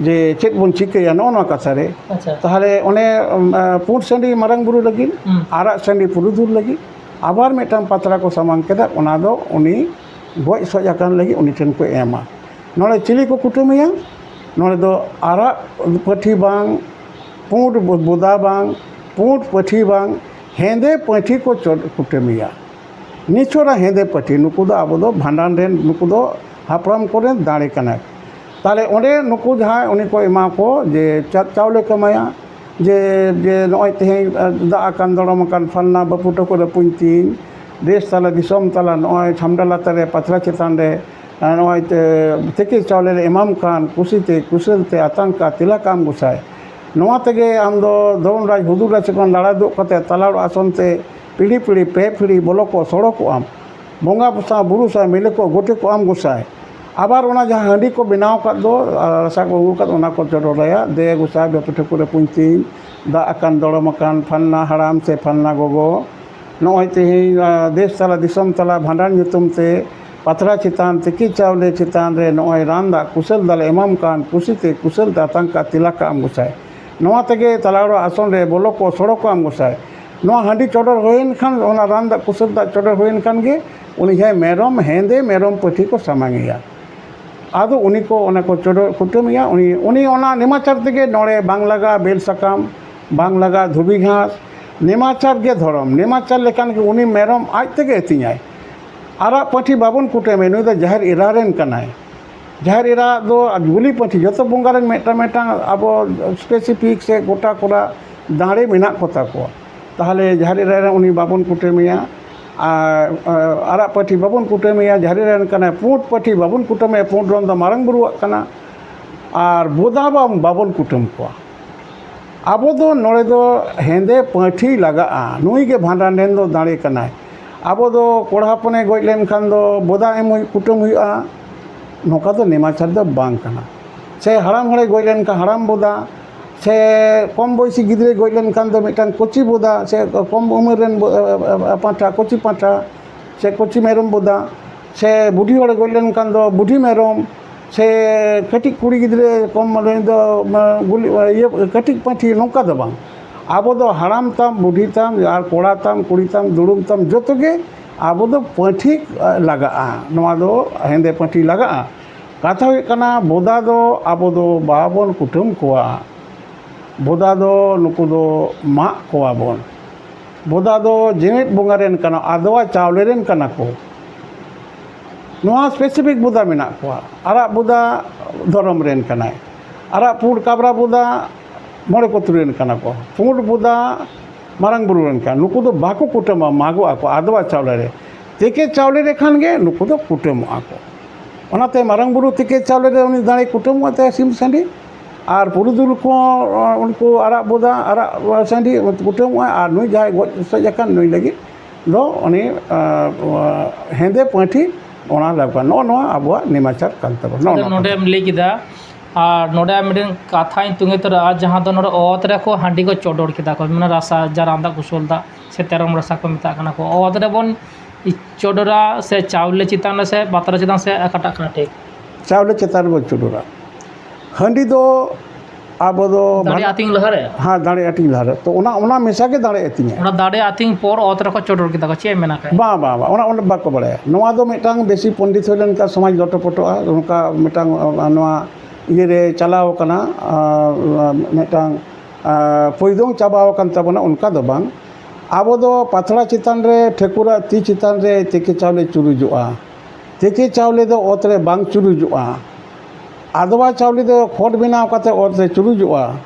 ᱡᱮ ᱪᱮᱫ ᱵᱚᱱ ᱪᱤᱠᱟᱹᱭᱟ ᱱᱚᱜᱼᱚ ᱱᱚᱣᱟ ᱠᱟᱛᱷᱟ ᱨᱮ᱾ ᱟᱪᱪᱷᱟ᱾ ᱛᱟᱦᱚᱞᱮ ᱚᱱᱮ, ᱩᱢ, ᱟ, ᱯᱩᱸᱰ ᱥᱟᱺᱰᱤ ᱢᱟᱨᱟᱝ ᱵᱩᱨᱩ ᱞᱟᱹᱜᱤᱫ, ᱦᱩᱸ᱾ ᱟᱨᱟᱜ ᱥᱟᱺᱰᱤ ᱯᱩᱨᱩᱫᱷᱩᱞ ᱞᱟᱹᱜᱤᱫ, ᱟᱵᱟᱨ ᱢᱤᱫᱴᱟᱝ ᱯᱟᱛᱲᱟ ᱠᱚ ᱥᱟᱢᱟᱝ ᱠᱮᱫᱟ, ᱚᱱᱟ ᱫᱚ ᱩᱱᱤ ᱜᱚᱡ ᱥᱚᱡ ᱟᱠᱟᱱ ᱞᱟᱹᱜᱤᱫ ᱩᱱᱤ ᱴᱷᱮᱱ ᱠᱚ ᱮᱢᱟ᱾ ᱱᱚᱰᱮ ᱪᱤᱞᱤ ᱠᱚ ᱠᱩᱴᱟᱹᱢᱮᱭᱟ? ᱱᱚᱰᱮ ᱫᱚ ᱟᱨᱟᱜ ᱯᱟᱹᱴᱷᱤ ᱵᱟᱝ, ᱯᱩᱸᱰ ᱵᱚ-, ᱵᱚᱫᱟ ᱵᱟᱝ, ᱯᱩᱸᱰ ᱯᱟᱹᱴᱷᱤ ᱵᱟᱝ, ᱦᱮᱸᱫᱮ ᱯᱟᱹᱴᱷᱤ ᱠᱚ ᱪᱚᱰ-, ᱠᱩᱴᱟᱹᱢᱮᱭᱟ᱾ ᱱᱤᱪᱷᱚᱲᱟ ᱦᱮᱸᱫᱮ ᱯᱟᱹᱴᱷᱤ, ᱱᱩᱠᱩ ᱫᱚ ᱟᱵᱚ ᱫᱚ ᱵᱷᱟᱸᱰᱟᱱ ᱨᱮᱱ, ᱱᱩᱠᱩ ᱫᱚ ᱦᱟᱯᱲᱟᱢ ᱠᱚᱨᱮᱱ ᱫᱟᱲᱮ ᱠᱟᱱᱟ᱾ ᱛᱟᱦᱞᱮ ᱚᱸᱰᱮ ᱱᱩᱠᱩ ᱡᱟᱦᱟᱸᱭ ᱩᱱᱤ ᱠᱚ ᱮᱢᱟ ᱠᱚ ᱡᱮ ᱪᱟ-, ᱪᱟᱣᱞᱮ ᱠᱚ ᱮᱢᱟᱭᱟ, ᱡᱮ, ᱡᱮ ᱱᱚᱜᱼᱚᱭ ᱛᱮᱦᱮᱧ, ᱟ, ᱫᱟᱜ ᱟᱠᱟᱱ ᱫᱚᱲᱚᱢ ᱟᱠᱟᱱ ᱯᱷᱟᱞᱱᱟ ᱵᱟᱹᱯᱩ ᱴᱷᱟᱹᱠᱩᱨ ᱟᱹᱯᱩᱧ ᱛᱤᱧ, ᱫᱮᱥ ᱛᱟᱞᱟ ᱫᱤᱥᱚᱢ ᱛᱟᱞᱟ ᱱᱚᱜᱼᱚᱭ ᱪᱷᱟᱢᱰᱟ ᱞᱟᱛᱟᱨ ᱨᱮ ᱯᱟᱛᱲᱟ ᱪᱮᱛᱟᱱ ᱨᱮ, ᱟ, ᱱᱚᱜᱼᱚᱭ ᱛᱮ ᱛᱤᱠᱤ ᱪᱟᱣᱞᱮ ᱞᱮ ᱮᱢᱟᱢ ᱠᱟᱱ, ᱠᱩᱥᱤᱛᱮ ᱠᱩᱥᱟᱹᱞ ᱛᱮ ᱟᱛᱟᱝ ᱠᱟ ᱛᱤᱞᱟ ᱠᱟᱜ ᱟᱢ ᱜᱚᱸᱥᱟᱭ᱾ ᱱᱚᱣᱟ ᱛᱮᱜᱮ ᱟᱢ ᱫᱚ ᱫᱚᱨᱚᱢ ᱨᱟᱡᱽ ᱦᱩᱫᱩᱲ ᱨᱟᱡᱽ ᱠᱷᱚᱱ ᱞᱟᱲᱟ ᱫᱩᱜ ᱠᱟᱛᱮ ᱛᱟᱞᱟ ᱚᱲᱟᱜ ᱟᱥᱚᱱ ᱛᱮ ᱯᱤᱲᱦᱤ ᱯᱤᱲᱦᱤ ᱯᱮ ᱯᱤᱲᱦᱤ ᱵᱚᱞᱚ ᱠᱚ ᱥᱚᱲᱚᱠᱚᱜ ᱟᱢ᱾ ᱵᱚᱸᱜᱟ ᱥᱟᱶ ᱵᱩᱨᱩ ᱥᱟᱶ ᱢᱤᱞᱟᱹ ᱠᱚ ᱜᱚᱴᱮ ᱠᱚᱜ ᱟᱢ ᱜᱚᱸᱥᱟᱭ᱾ ᱟᱵᱟᱨ ᱚᱱᱟ ᱡᱟᱦᱟᱸ ᱦᱟᱺᱰᱤ ᱠᱚ ᱵᱮᱱᱟᱣ ᱟᱠᱟᱫ ᱫᱚ, ᱟᱨ ᱨᱟᱥᱟ ᱠᱚ ᱟᱹᱜᱩ ᱟᱠᱟᱫ, ᱚᱱᱟ ᱠᱚ ᱪᱚᱰᱚᱨ ᱟᱭᱟ᱾ ᱫᱮ ᱜᱚᱸᱥᱟᱭ ᱵᱟᱹᱯᱩ ᱴᱷᱟᱹᱠᱩᱨ ᱟᱹᱯᱩᱧ ᱛᱤᱧ, ᱫᱟᱜ ᱟᱠᱟᱱ ᱫᱚᱲᱚᱢ ᱟᱠᱟᱱ ᱯᱷᱟᱞᱱᱟ ᱦᱟᱲᱟᱢ ᱥᱮ ᱯᱷᱟᱞᱱᱟ ᱜᱚᱜᱚ, ᱱᱚᱜᱼᱚᱭ ᱛᱮᱦᱮᱧ, ᱟ, ᱫᱮᱥ ᱛᱟᱞᱟ ᱫᱤᱥᱚᱢ ᱛᱟᱞᱟ ᱵᱷᱟᱸᱰᱟᱱ ᱧᱩᱛᱩᱢ ᱛᱮ ᱯᱟᱛᱲᱟ ᱪᱮᱛᱟᱱ ᱛᱤᱠᱤ ᱪᱟᱣᱞᱮ ᱪᱮᱛᱟᱱ ᱨᱮ ᱱᱚᱜᱼᱚᱭ ᱨᱟᱱ ᱫᱟᱜ ᱠᱩᱥᱟᱹᱞ ᱫᱟᱜ ᱞᱮ ᱮᱢᱟᱢ ᱠᱟᱱ, ᱠᱩᱥᱤᱛᱮ ᱠᱩᱥᱟᱹᱞ ᱛᱮ ᱟᱛᱟᱝ ᱠᱟᱜ ᱛᱤᱞᱟ ᱠᱟᱜ ᱟᱢ ᱜᱚᱸᱥᱟᱭ᱾ ᱱᱚᱣᱟ ᱛᱮᱜᱮ ᱛᱟᱞᱟ ᱚᱲᱟᱜ ᱟᱥᱚᱱ ᱨᱮ ᱵᱚᱞᱚ ᱠᱚ ᱥᱚᱲᱚᱠᱚᱜ ᱟᱢ ᱜᱚᱸᱥᱟᱭ᱾ ᱱᱚᱣᱟ ᱦᱟᱺᱰᱤ ᱪᱚᱰᱚᱨ ᱦᱩᱭᱮᱱ ᱠᱷᱟᱱ, ᱚᱱᱟ ᱨᱟᱱ ᱫᱟᱜ ᱠᱩᱥᱟᱹᱞ ᱫᱟᱜ ᱪᱚᱰᱚᱨ ᱦᱩᱭᱮᱱ ᱠᱷᱟᱱ ᱜᱮ ᱩᱱᱤ ᱡᱟᱦᱟᱸᱭ ᱢᱮᱨᱚᱢ, ᱦᱮᱸᱫᱮ ᱢᱮᱨᱚᱢ ᱯᱟᱹᱴᱷᱤ ᱠᱚ ᱥᱟᱢᱟᱝ ᱮᱭᱟ᱾ ᱟᱫᱚ ᱩᱱᱤ ᱠᱚ ᱚᱱᱟ ᱠᱚ ᱪᱚᱰᱚᱨ ᱠᱩᱴᱟᱹᱢᱮᱭᱟ᱾ ᱩᱱᱤ, ᱩᱱᱤ ᱚᱱᱟ ᱱᱮᱢᱟᱪᱟᱨ ᱛᱮᱜᱮ ᱱᱚᱰᱮ ᱵᱟᱝ ᱞᱟᱜᱟᱜᱼᱟ ᱵᱮᱞ ᱥᱟᱠᱟᱢ, ᱵᱟᱝ ᱞᱟᱜᱟᱜᱼᱟ ᱫᱷᱩᱵᱤ ᱜᱷᱟᱥ᱾ ᱱᱮᱢᱟᱪᱟᱨ ᱜᱮ ᱫᱷᱚᱨᱚᱢ, ᱱᱮᱢᱟᱪᱟᱨ ᱞᱮᱠᱟᱱ ᱜᱮ ᱩᱱᱤ ᱢᱮᱨᱚᱢ ᱟᱡ ᱛᱮᱜᱮ ᱟᱹᱛᱤᱧᱟᱭ᱾ ᱟᱨᱟᱜ ᱯᱟᱹᱴᱷᱤ ᱵᱟᱵᱚᱱ ᱠᱩᱴᱟᱹᱢᱮ, ᱱᱩᱭ ᱫᱚ ᱡᱟᱦᱮᱨ ᱮᱨᱟ ᱨᱮᱱ ᱠᱟᱱᱟᱭ᱾ ᱡᱟᱦᱮᱨ ᱮᱨᱟ ᱫᱚ ᱟᱨ ᱜᱩᱞᱤ ᱯᱟᱹᱴᱷᱤ, ᱡᱚᱛᱚ ᱵᱚᱸᱜᱟ ᱨᱮᱱ ᱢᱤᱫᱴᱟᱝ ᱢᱤᱫᱴᱟᱝ ᱟᱵᱚ specific ᱥᱮ ᱜᱚᱴᱟ ᱠᱚᱨᱟ ᱫᱟᱲᱮ ᱢᱮᱱᱟᱜ ᱠᱚ ᱛᱟᱠᱚᱣᱟ᱾ ᱛᱟᱦᱚᱞᱮ ᱡᱟᱦᱮᱨ ᱮᱨᱟ ᱨᱮ ᱩᱱᱤ ᱵᱟᱵᱚᱱ ᱠᱩᱴᱟᱹᱢᱮᱭᱟ, ᱟᱨ, ᱟᱨ ᱟᱨᱟᱜ ᱯᱟᱹᱴᱷᱤ ᱵᱟᱵᱚᱱ ᱠᱩᱴᱟᱹᱢᱮᱭᱟ, ᱡᱟᱦᱮᱨ ᱮᱨᱟ ᱨᱮᱱ ᱠᱟᱱᱟᱭ, ᱯᱩᱸᱰ ᱯᱟᱹᱴᱷᱤ ᱵᱟᱵᱚᱱ ᱠᱩᱴᱟᱹᱢᱮᱭᱟ, ᱯᱩᱸᱰ ᱨᱚᱝ ᱫᱚ ᱢᱟᱨᱟᱝ ᱵᱩᱨᱩᱣᱟᱜ ᱠᱟᱱᱟ, ᱟᱨ ᱵᱚᱫᱟ ᱵᱟ-, ᱵᱟᱵᱚᱱ ᱠᱩᱴᱟᱹᱢ ᱠᱚᱣᱟ᱾ ᱟᱵᱚ ᱫᱚ ᱱᱚᱰᱮ ᱫᱚ ᱦᱮᱸᱫᱮ ᱯᱟᱹᱴᱷᱤ ᱞᱟᱜᱟᱜᱼᱟ, ᱱᱩᱭ ᱜᱮ ᱵᱷᱟᱸᱰᱟᱱ ᱨᱮᱱ ᱫᱚ ᱫᱟᱲᱮ ᱠᱟᱱᱟᱭ᱾ ᱟᱵᱚ ᱫᱚ ᱠᱚᱲᱟ ᱦᱚᱯᱚᱱᱮ ᱜᱚᱡ ᱞᱮᱱᱠᱷᱟᱱ ᱫᱚ ᱵᱚᱫᱟ ᱮᱢ ᱦᱩᱭ-, ᱠᱩᱴᱟᱹᱢ ᱦᱩᱭᱩᱜᱼᱟ, ᱱᱚᱝᱠᱟ ᱫᱚ ᱱᱮᱢᱟᱪᱟᱨ ᱫᱚ ᱵᱟᱝ ᱠᱟᱱᱟ᱾ ᱥᱮ ᱦᱟᱲᱟᱢ ᱦᱚᱲᱮ ᱜᱚᱡ ᱞᱮᱱᱠᱷᱟᱱ ᱦᱟᱲᱟᱢ ᱵᱚᱫᱟ, ᱥᱮ ᱠᱚᱢ ᱵᱚᱭᱥᱤ ᱜᱤᱫᱽᱨᱟᱹᱭ ᱜᱚᱡ ᱞᱮᱱᱠᱷᱟᱱ ᱫᱚ ᱢᱤᱫᱴᱟᱝ ᱠᱚᱪᱤ ᱵᱚᱫᱟ, ᱥᱮ ᱠᱚᱢ ᱩᱢᱮᱨ ᱨᱮᱱ ᱵᱚ- ᱯᱟᱸᱴᱷᱟ, ᱠᱚᱪᱤ ᱯᱟᱸᱴᱷᱟ, ᱥᱮ ᱠᱚᱪᱤ ᱢᱮᱨᱚᱢ ᱵᱚᱫᱟ, ᱥᱮ ᱵᱩᱰᱷᱤ ᱦᱚᱲᱮ ᱜᱚᱡ ᱞᱮᱱᱠᱷᱟᱱ ᱫᱚ ᱵᱩᱰᱷᱤ ᱢᱮᱨᱚᱢ, ᱥᱮ ᱠᱟᱹᱴᱤᱡ ᱠᱩᱲᱤ ᱜᱤᱫᱽᱨᱟᱹ ᱠᱚᱢ ᱢᱟᱱᱮ ᱫᱚ ᱢᱟ, ᱜᱩᱞᱤ ᱤᱭᱟᱹ ᱠᱟᱹᱴᱤᱡ ᱯᱟᱹᱴᱷᱤ, ᱱᱚᱝᱠᱟ ᱫᱚ ᱵᱟᱝ᱾ ᱟᱵᱚ ᱫᱚ ᱦᱟᱲᱟᱢ ᱛᱟᱢ, ᱵᱩᱰᱷᱤ ᱛᱟᱢ, ᱟᱨ ᱠᱚᱲᱟ ᱛᱟᱢ, ᱠᱩᱲᱤ ᱛᱟᱢ, ᱫᱩᱲᱩᱢ ᱛᱟᱢ, ᱡᱚᱛᱚ ᱜᱮ ᱟᱵᱚ ᱫᱚ ᱯᱟᱹᱴᱷᱤ ᱞᱟᱜᱟᱜᱼᱟ᱾ ᱱᱚᱣᱟ ᱫᱚ ᱦᱮᱸᱫᱮ ᱯᱟᱹᱴᱷᱤ ᱞᱟᱜᱟᱜᱼᱟ᱾ ᱠᱟᱛᱷᱟ ᱦᱩᱭᱩᱜ ᱠᱟᱱᱟ, ᱵᱚᱫᱟ ᱫᱚ ᱟᱵᱚ ᱫᱚ ᱵᱟᱵᱚᱱ ᱠᱩᱴᱟᱹᱢ ᱠᱚᱣᱟ᱾ ᱵᱚᱫᱟ ᱫᱚ ᱱᱩᱠᱩ ᱫᱚ ᱢᱟᱜ ᱠᱚᱣᱟ ᱵᱚᱱ᱾ ᱵᱚᱫᱟ ᱫᱚ ᱡᱮᱣᱮᱫ ᱵᱚᱸᱜᱟ ᱨᱮᱱ ᱠᱟᱱᱟ, ᱟᱫᱣᱟ ᱪᱟᱣᱞᱮ ᱨᱮᱱ ᱠᱟᱱᱟ ᱠᱚ᱾ ᱱᱚᱣᱟ ᱥᱯᱮᱥᱤᱯᱷᱤᱠ ᱵᱚᱫᱟ ᱢᱮᱱᱟᱜ ᱠᱚᱣᱟ᱾ ᱟᱨᱟᱜ ᱵᱚᱫᱟ ᱫᱷᱚᱨᱚᱢ ᱨᱮᱱ ᱠᱟᱱᱟᱭ, ᱟᱨᱟᱜ ᱯᱩᱸᱰ ᱠᱟᱵᱽᱨᱟ ᱵᱚᱫᱟ ᱢᱚᱬᱮ ᱠᱚ ᱛᱩᱨᱩᱭ ᱨᱮᱱ ᱠᱟᱱᱟ ᱠᱚ, ᱯᱩᱸᱰ ᱵᱚᱫᱟ ᱢᱟᱨᱟᱝ ᱵᱩᱨᱩ ᱨᱮᱱ ᱠᱟᱱᱟ᱾ ᱱᱩᱠᱩ ᱫᱚ ᱵᱟᱠᱚ ᱠᱩᱴᱟᱹᱢᱟ, ᱢᱟᱜᱚᱜ ᱟᱠᱚ ᱟᱫᱣᱟ ᱪᱟᱣᱞᱮ ᱨᱮ᱾ ᱛᱮᱠᱮ ᱪᱟᱣᱞᱮ ᱨᱮ ᱠᱷᱟᱱ ᱜᱮ ᱱᱩᱠᱩ ᱫᱚ ᱠᱩᱴᱟᱹᱢᱚᱜᱼᱟ ᱠᱚ᱾ ᱚᱱᱟᱛᱮ ᱢᱟᱨᱟᱝ ᱵᱩᱨᱩ ᱛᱮᱠᱮ ᱪᱟᱣᱞᱮ ᱨᱮ ᱩᱱᱤ ᱫᱟᱲᱮ ᱠᱩᱴᱟᱹᱢᱚᱜᱼᱟ ᱛᱟᱭᱟ ᱥᱤᱢ ᱥᱟᱺᱰᱤ, ᱟᱨ ᱯᱩᱨᱩᱫᱷᱩᱞ ᱠᱚ ᱩᱱᱠᱩ ᱟᱨᱟᱜ ᱵᱚᱫᱟ, ᱟᱨᱟᱜ ᱥᱟᱺᱰᱤ ᱠᱩᱴᱟᱹᱢᱚᱜᱼᱟ, ᱟᱨ ᱱᱩᱭ ᱡᱟᱦᱟᱸᱭ ᱜᱚᱡ ᱥᱮᱡ ᱟᱠᱟᱱ ᱱᱩᱭ ᱞᱟᱹᱜᱤᱫ ᱫᱚ ᱩᱱᱤ ᱟᱸ, ᱦᱮᱸᱫᱮ ᱯᱟᱹᱴᱷᱤ ᱚᱱᱟ ᱞᱟᱜᱟᱜᱼᱟ᱾ ᱱᱚᱜᱼᱚ ᱱᱚᱣᱟ ᱟᱵᱚᱣᱟᱜ ᱱᱮᱢᱟᱪᱟᱨ ᱠᱟᱱ ᱛᱟᱵᱚᱱᱟ᱾ ᱱᱚᱜᱼᱚ ᱟᱫᱚ ᱱᱚᱣᱟ ᱱᱚᱰᱮᱢ ᱞᱟᱹᱭ ᱠᱮᱫᱟ, ᱟᱨ ᱱᱚᱰᱮ ᱟᱨ ᱢᱤᱫᱴᱮᱱ ᱠᱟᱛᱷᱟᱧ ᱛᱩᱸᱜᱮ ᱛᱚᱨᱟᱜᱼᱟ, ᱡᱟᱦᱟᱸ ᱫᱚ ᱱᱚᱰᱮ ᱚᱛ ᱨᱮᱠᱚ ᱦᱟᱺᱰᱤ ᱠᱚ ᱪᱚᱰᱚᱨ ᱠᱮᱫᱟ ᱠᱚ, ᱢᱟᱱᱮ ᱨᱟᱥᱟ, ᱡᱟ ᱨᱟᱸᱫᱟ ᱠᱩᱥᱚᱞ ᱫᱟᱜ ᱥᱮ ᱛᱮᱨᱚᱢ ᱨᱟᱥᱟ ᱠᱚ ᱢᱮᱛᱟᱜ ᱠᱟᱱᱟ ᱠᱚ, ᱚᱛ ᱨᱮᱵᱚᱱ ᱪᱚᱰᱚᱨᱟ ᱥᱮ ᱪᱟᱣᱞᱮ ᱪᱮᱛᱟᱱ ᱨᱮ ᱥᱮ ᱯᱟᱛᱲᱟ ᱪᱮᱛᱟᱱ ᱥᱮ ᱚᱠᱟᱴᱟᱜ ᱠᱟᱱᱟ ᱴᱷᱤᱠ? ᱪᱟᱣᱞᱮ ᱪᱮᱛᱟᱱ ᱨᱮᱵᱚᱱ ᱪᱚᱰᱚᱨᱟ᱾ ᱦᱟᱺᱰᱤ ᱫᱚ ᱟᱵᱚ ᱫᱚ ᱫᱟᱲᱮ ᱵᱷᱟᱜ- ᱟᱹᱛᱤᱧ ᱞᱟᱦᱟᱨᱮ? ᱦᱮᱸ, ᱫᱟᱲᱮ ᱟᱹᱛᱤᱧ ᱞᱟᱦᱟᱨᱮ᱾ ᱛᱚ ᱚᱱᱟ, ᱚᱱᱟ ᱢᱮᱥᱟ ᱜᱮ ᱫᱟᱲᱮ ᱟᱹᱛᱤᱧᱟ᱾ ᱚᱱᱟ ᱫᱟᱲᱮ ᱟᱹᱛᱤᱧ ᱯᱚᱨ ᱚᱛ ᱨᱮᱠᱚ ᱪᱚᱰᱚᱨ ᱠᱮᱫᱟ ᱠᱚ, ᱪᱮᱫ ᱮᱢ ᱢᱮᱱᱟ ᱠᱷᱟᱡ? ᱵᱟᱝ, ᱵᱟᱝ, ᱵᱟᱝ, ᱚᱱᱟ, ᱚᱱᱟ ᱵᱟᱠᱚ ᱵᱟᱲᱟᱭᱟ᱾ ᱱᱚᱣᱟ ᱫᱚ ᱢᱤᱫᱴᱟᱝ ᱵᱮᱥᱤ ᱯᱚᱱᱰᱤᱛ ᱦᱩᱭ ᱞᱮᱱᱠᱷᱟᱱ ᱥᱚᱢᱟᱡᱽ ᱞᱚᱴᱚᱯᱚᱴᱚᱜᱼᱟ᱾ ᱚᱱᱠᱟ ᱢᱤᱫᱴᱟᱝ, ᱟ, ᱱᱚᱣᱟ ᱤᱭᱟᱹᱨᱮ ᱪᱟᱞᱟᱣ ᱠᱟᱱᱟ, ᱟ, ᱢᱤᱫᱴᱟᱝ, ᱟ, ᱯᱚᱭᱫᱚᱝ ᱪᱟᱵᱟᱣ ᱟᱠᱟᱱ ᱛᱟᱵᱚᱱᱟ, ᱚᱱᱠᱟ ᱫᱚ ᱵᱟᱝ᱾ ᱟᱵᱚ ᱫᱚ ᱯᱟᱛᱲᱟ ᱪᱮᱛᱟᱱ ᱨᱮ, ᱴᱷᱟᱹᱠᱩᱨᱟᱜ ᱛᱤ ᱪᱮᱛᱟᱱ ᱨᱮ ᱛᱮᱠᱮ ᱪᱟᱣᱞᱮ ᱪᱩᱨᱩᱡᱚᱜᱼᱟ᱾ ᱛᱮᱠᱮ ᱪᱟᱣᱞᱮ ᱫᱚ ᱚᱛ ᱨᱮ ᱵᱟᱝ ᱪᱩᱨᱩᱡᱚᱜᱼᱟ᱾ ᱟᱫᱣᱟ ᱪᱟᱣᱞᱮ ᱫᱚ ᱠᱷᱚᱲ ᱵᱮᱱᱟᱣ ᱠᱟᱛᱮ ᱚᱛ ᱨᱮ ᱪᱩᱨᱩᱡᱚᱜᱼᱟ᱾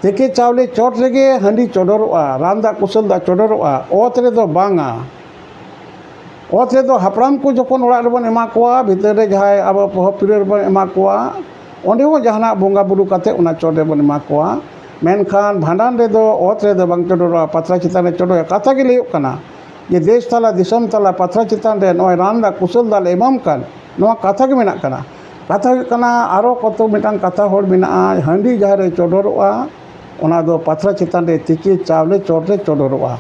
ᱛᱮᱠᱮ ᱪᱟᱣᱞᱮ ᱪᱚᱴ ᱨᱮᱜᱮ ᱦᱟᱺᱰᱤ ᱪᱚᱰᱚᱨᱚᱜᱼᱟ, ᱨᱟᱱ ᱫᱟᱜ ᱠᱩᱥᱟᱹᱞ ᱫᱟᱜ ᱪᱚᱰᱚᱨᱚᱜᱼᱟ, ᱚᱛ ᱨᱮᱫᱚ ᱵᱟᱝᱟ᱾ ᱚᱛ ᱨᱮᱫᱚ ᱦᱟᱯᱲᱟᱢ ᱠᱚ ᱡᱚᱠᱷᱚᱱ ᱚᱲᱟᱜ ᱨᱮᱵᱚᱱ ᱮᱢᱟ ᱠᱚᱣᱟ, ᱵᱷᱤᱛᱟᱹᱨ ᱨᱮ ᱡᱟᱦᱟᱸᱭ ᱟᱵᱚ ᱯᱚᱦᱚᱵ ᱯᱤᱨᱟᱹ ᱨᱮᱵᱚᱱ ᱮᱢᱟ ᱠᱚᱣᱟ, ᱚᱸᱰᱮ ᱦᱚᱸ ᱡᱟᱦᱟᱱᱟᱜ ᱵᱚᱸᱜᱟ ᱵᱩᱨᱩ ᱠᱟᱛᱮ ᱚᱱᱟ ᱪᱚᱴ ᱨᱮᱵᱚᱱ ᱮᱢᱟ ᱠᱚᱣᱟ᱾ ᱢᱮᱱᱠᱷᱟᱱ ᱵᱷᱟᱸᱰᱟᱱ ᱨᱮᱫᱚ ᱚᱛ ᱨᱮᱫᱚ ᱵᱟᱝ ᱪᱚᱰᱚᱨᱚᱜᱼᱟ, ᱯᱟᱛᱲᱟ ᱪᱮᱛᱟᱱ ᱨᱮ ᱪᱚᱰᱚᱨᱚᱜᱼᱟ᱾ ᱠᱟᱛᱷᱟ ᱜᱮ ᱞᱟᱹᱭᱚᱜ ᱠᱟᱱᱟ ᱡᱮ ᱫᱮᱥ ᱛᱟᱞᱟ ᱫᱤᱥᱚᱢ ᱛᱟᱞᱟ ᱯᱟᱛᱲᱟ ᱪᱮᱛᱟᱱ ᱨᱮ ᱱᱚᱜᱼᱚᱭ ᱨᱟᱱ ᱫᱟᱜ ᱠᱩᱥᱟᱹᱞ ᱫᱟᱜ ᱞᱮ ᱮᱢᱟᱢ ᱠᱟᱱ, ᱱᱚᱣᱟ ᱠᱟᱛᱷᱟ ᱜᱮ ᱢᱮᱱᱟᱜ ᱠᱟᱱᱟ᱾ ᱠᱟᱛᱷᱟ ᱦᱩᱭᱩᱜ ᱠᱟᱱᱟ, ᱟᱨᱚ ᱠᱚᱛᱚ ᱢᱤᱫᱴᱟᱝ ᱠᱟᱛᱷᱟ ᱦᱚᱲ ᱢᱮᱱᱟᱜᱼᱟ, ᱦᱟᱺᱰᱤ ᱡᱟᱦᱟᱸ ᱨᱮ ᱪᱚᱰᱚᱨᱚᱜᱼᱟ, ᱚᱱᱟ ᱫᱚ ᱯᱟᱛᱲᱟ ᱪᱮᱛᱟᱱ ᱨᱮ ᱛᱤᱠᱤ ᱪᱟᱣᱞᱮ ᱪᱚᱴ ᱨᱮ ᱪᱚᱰᱚᱨᱚᱜᱼᱟ᱾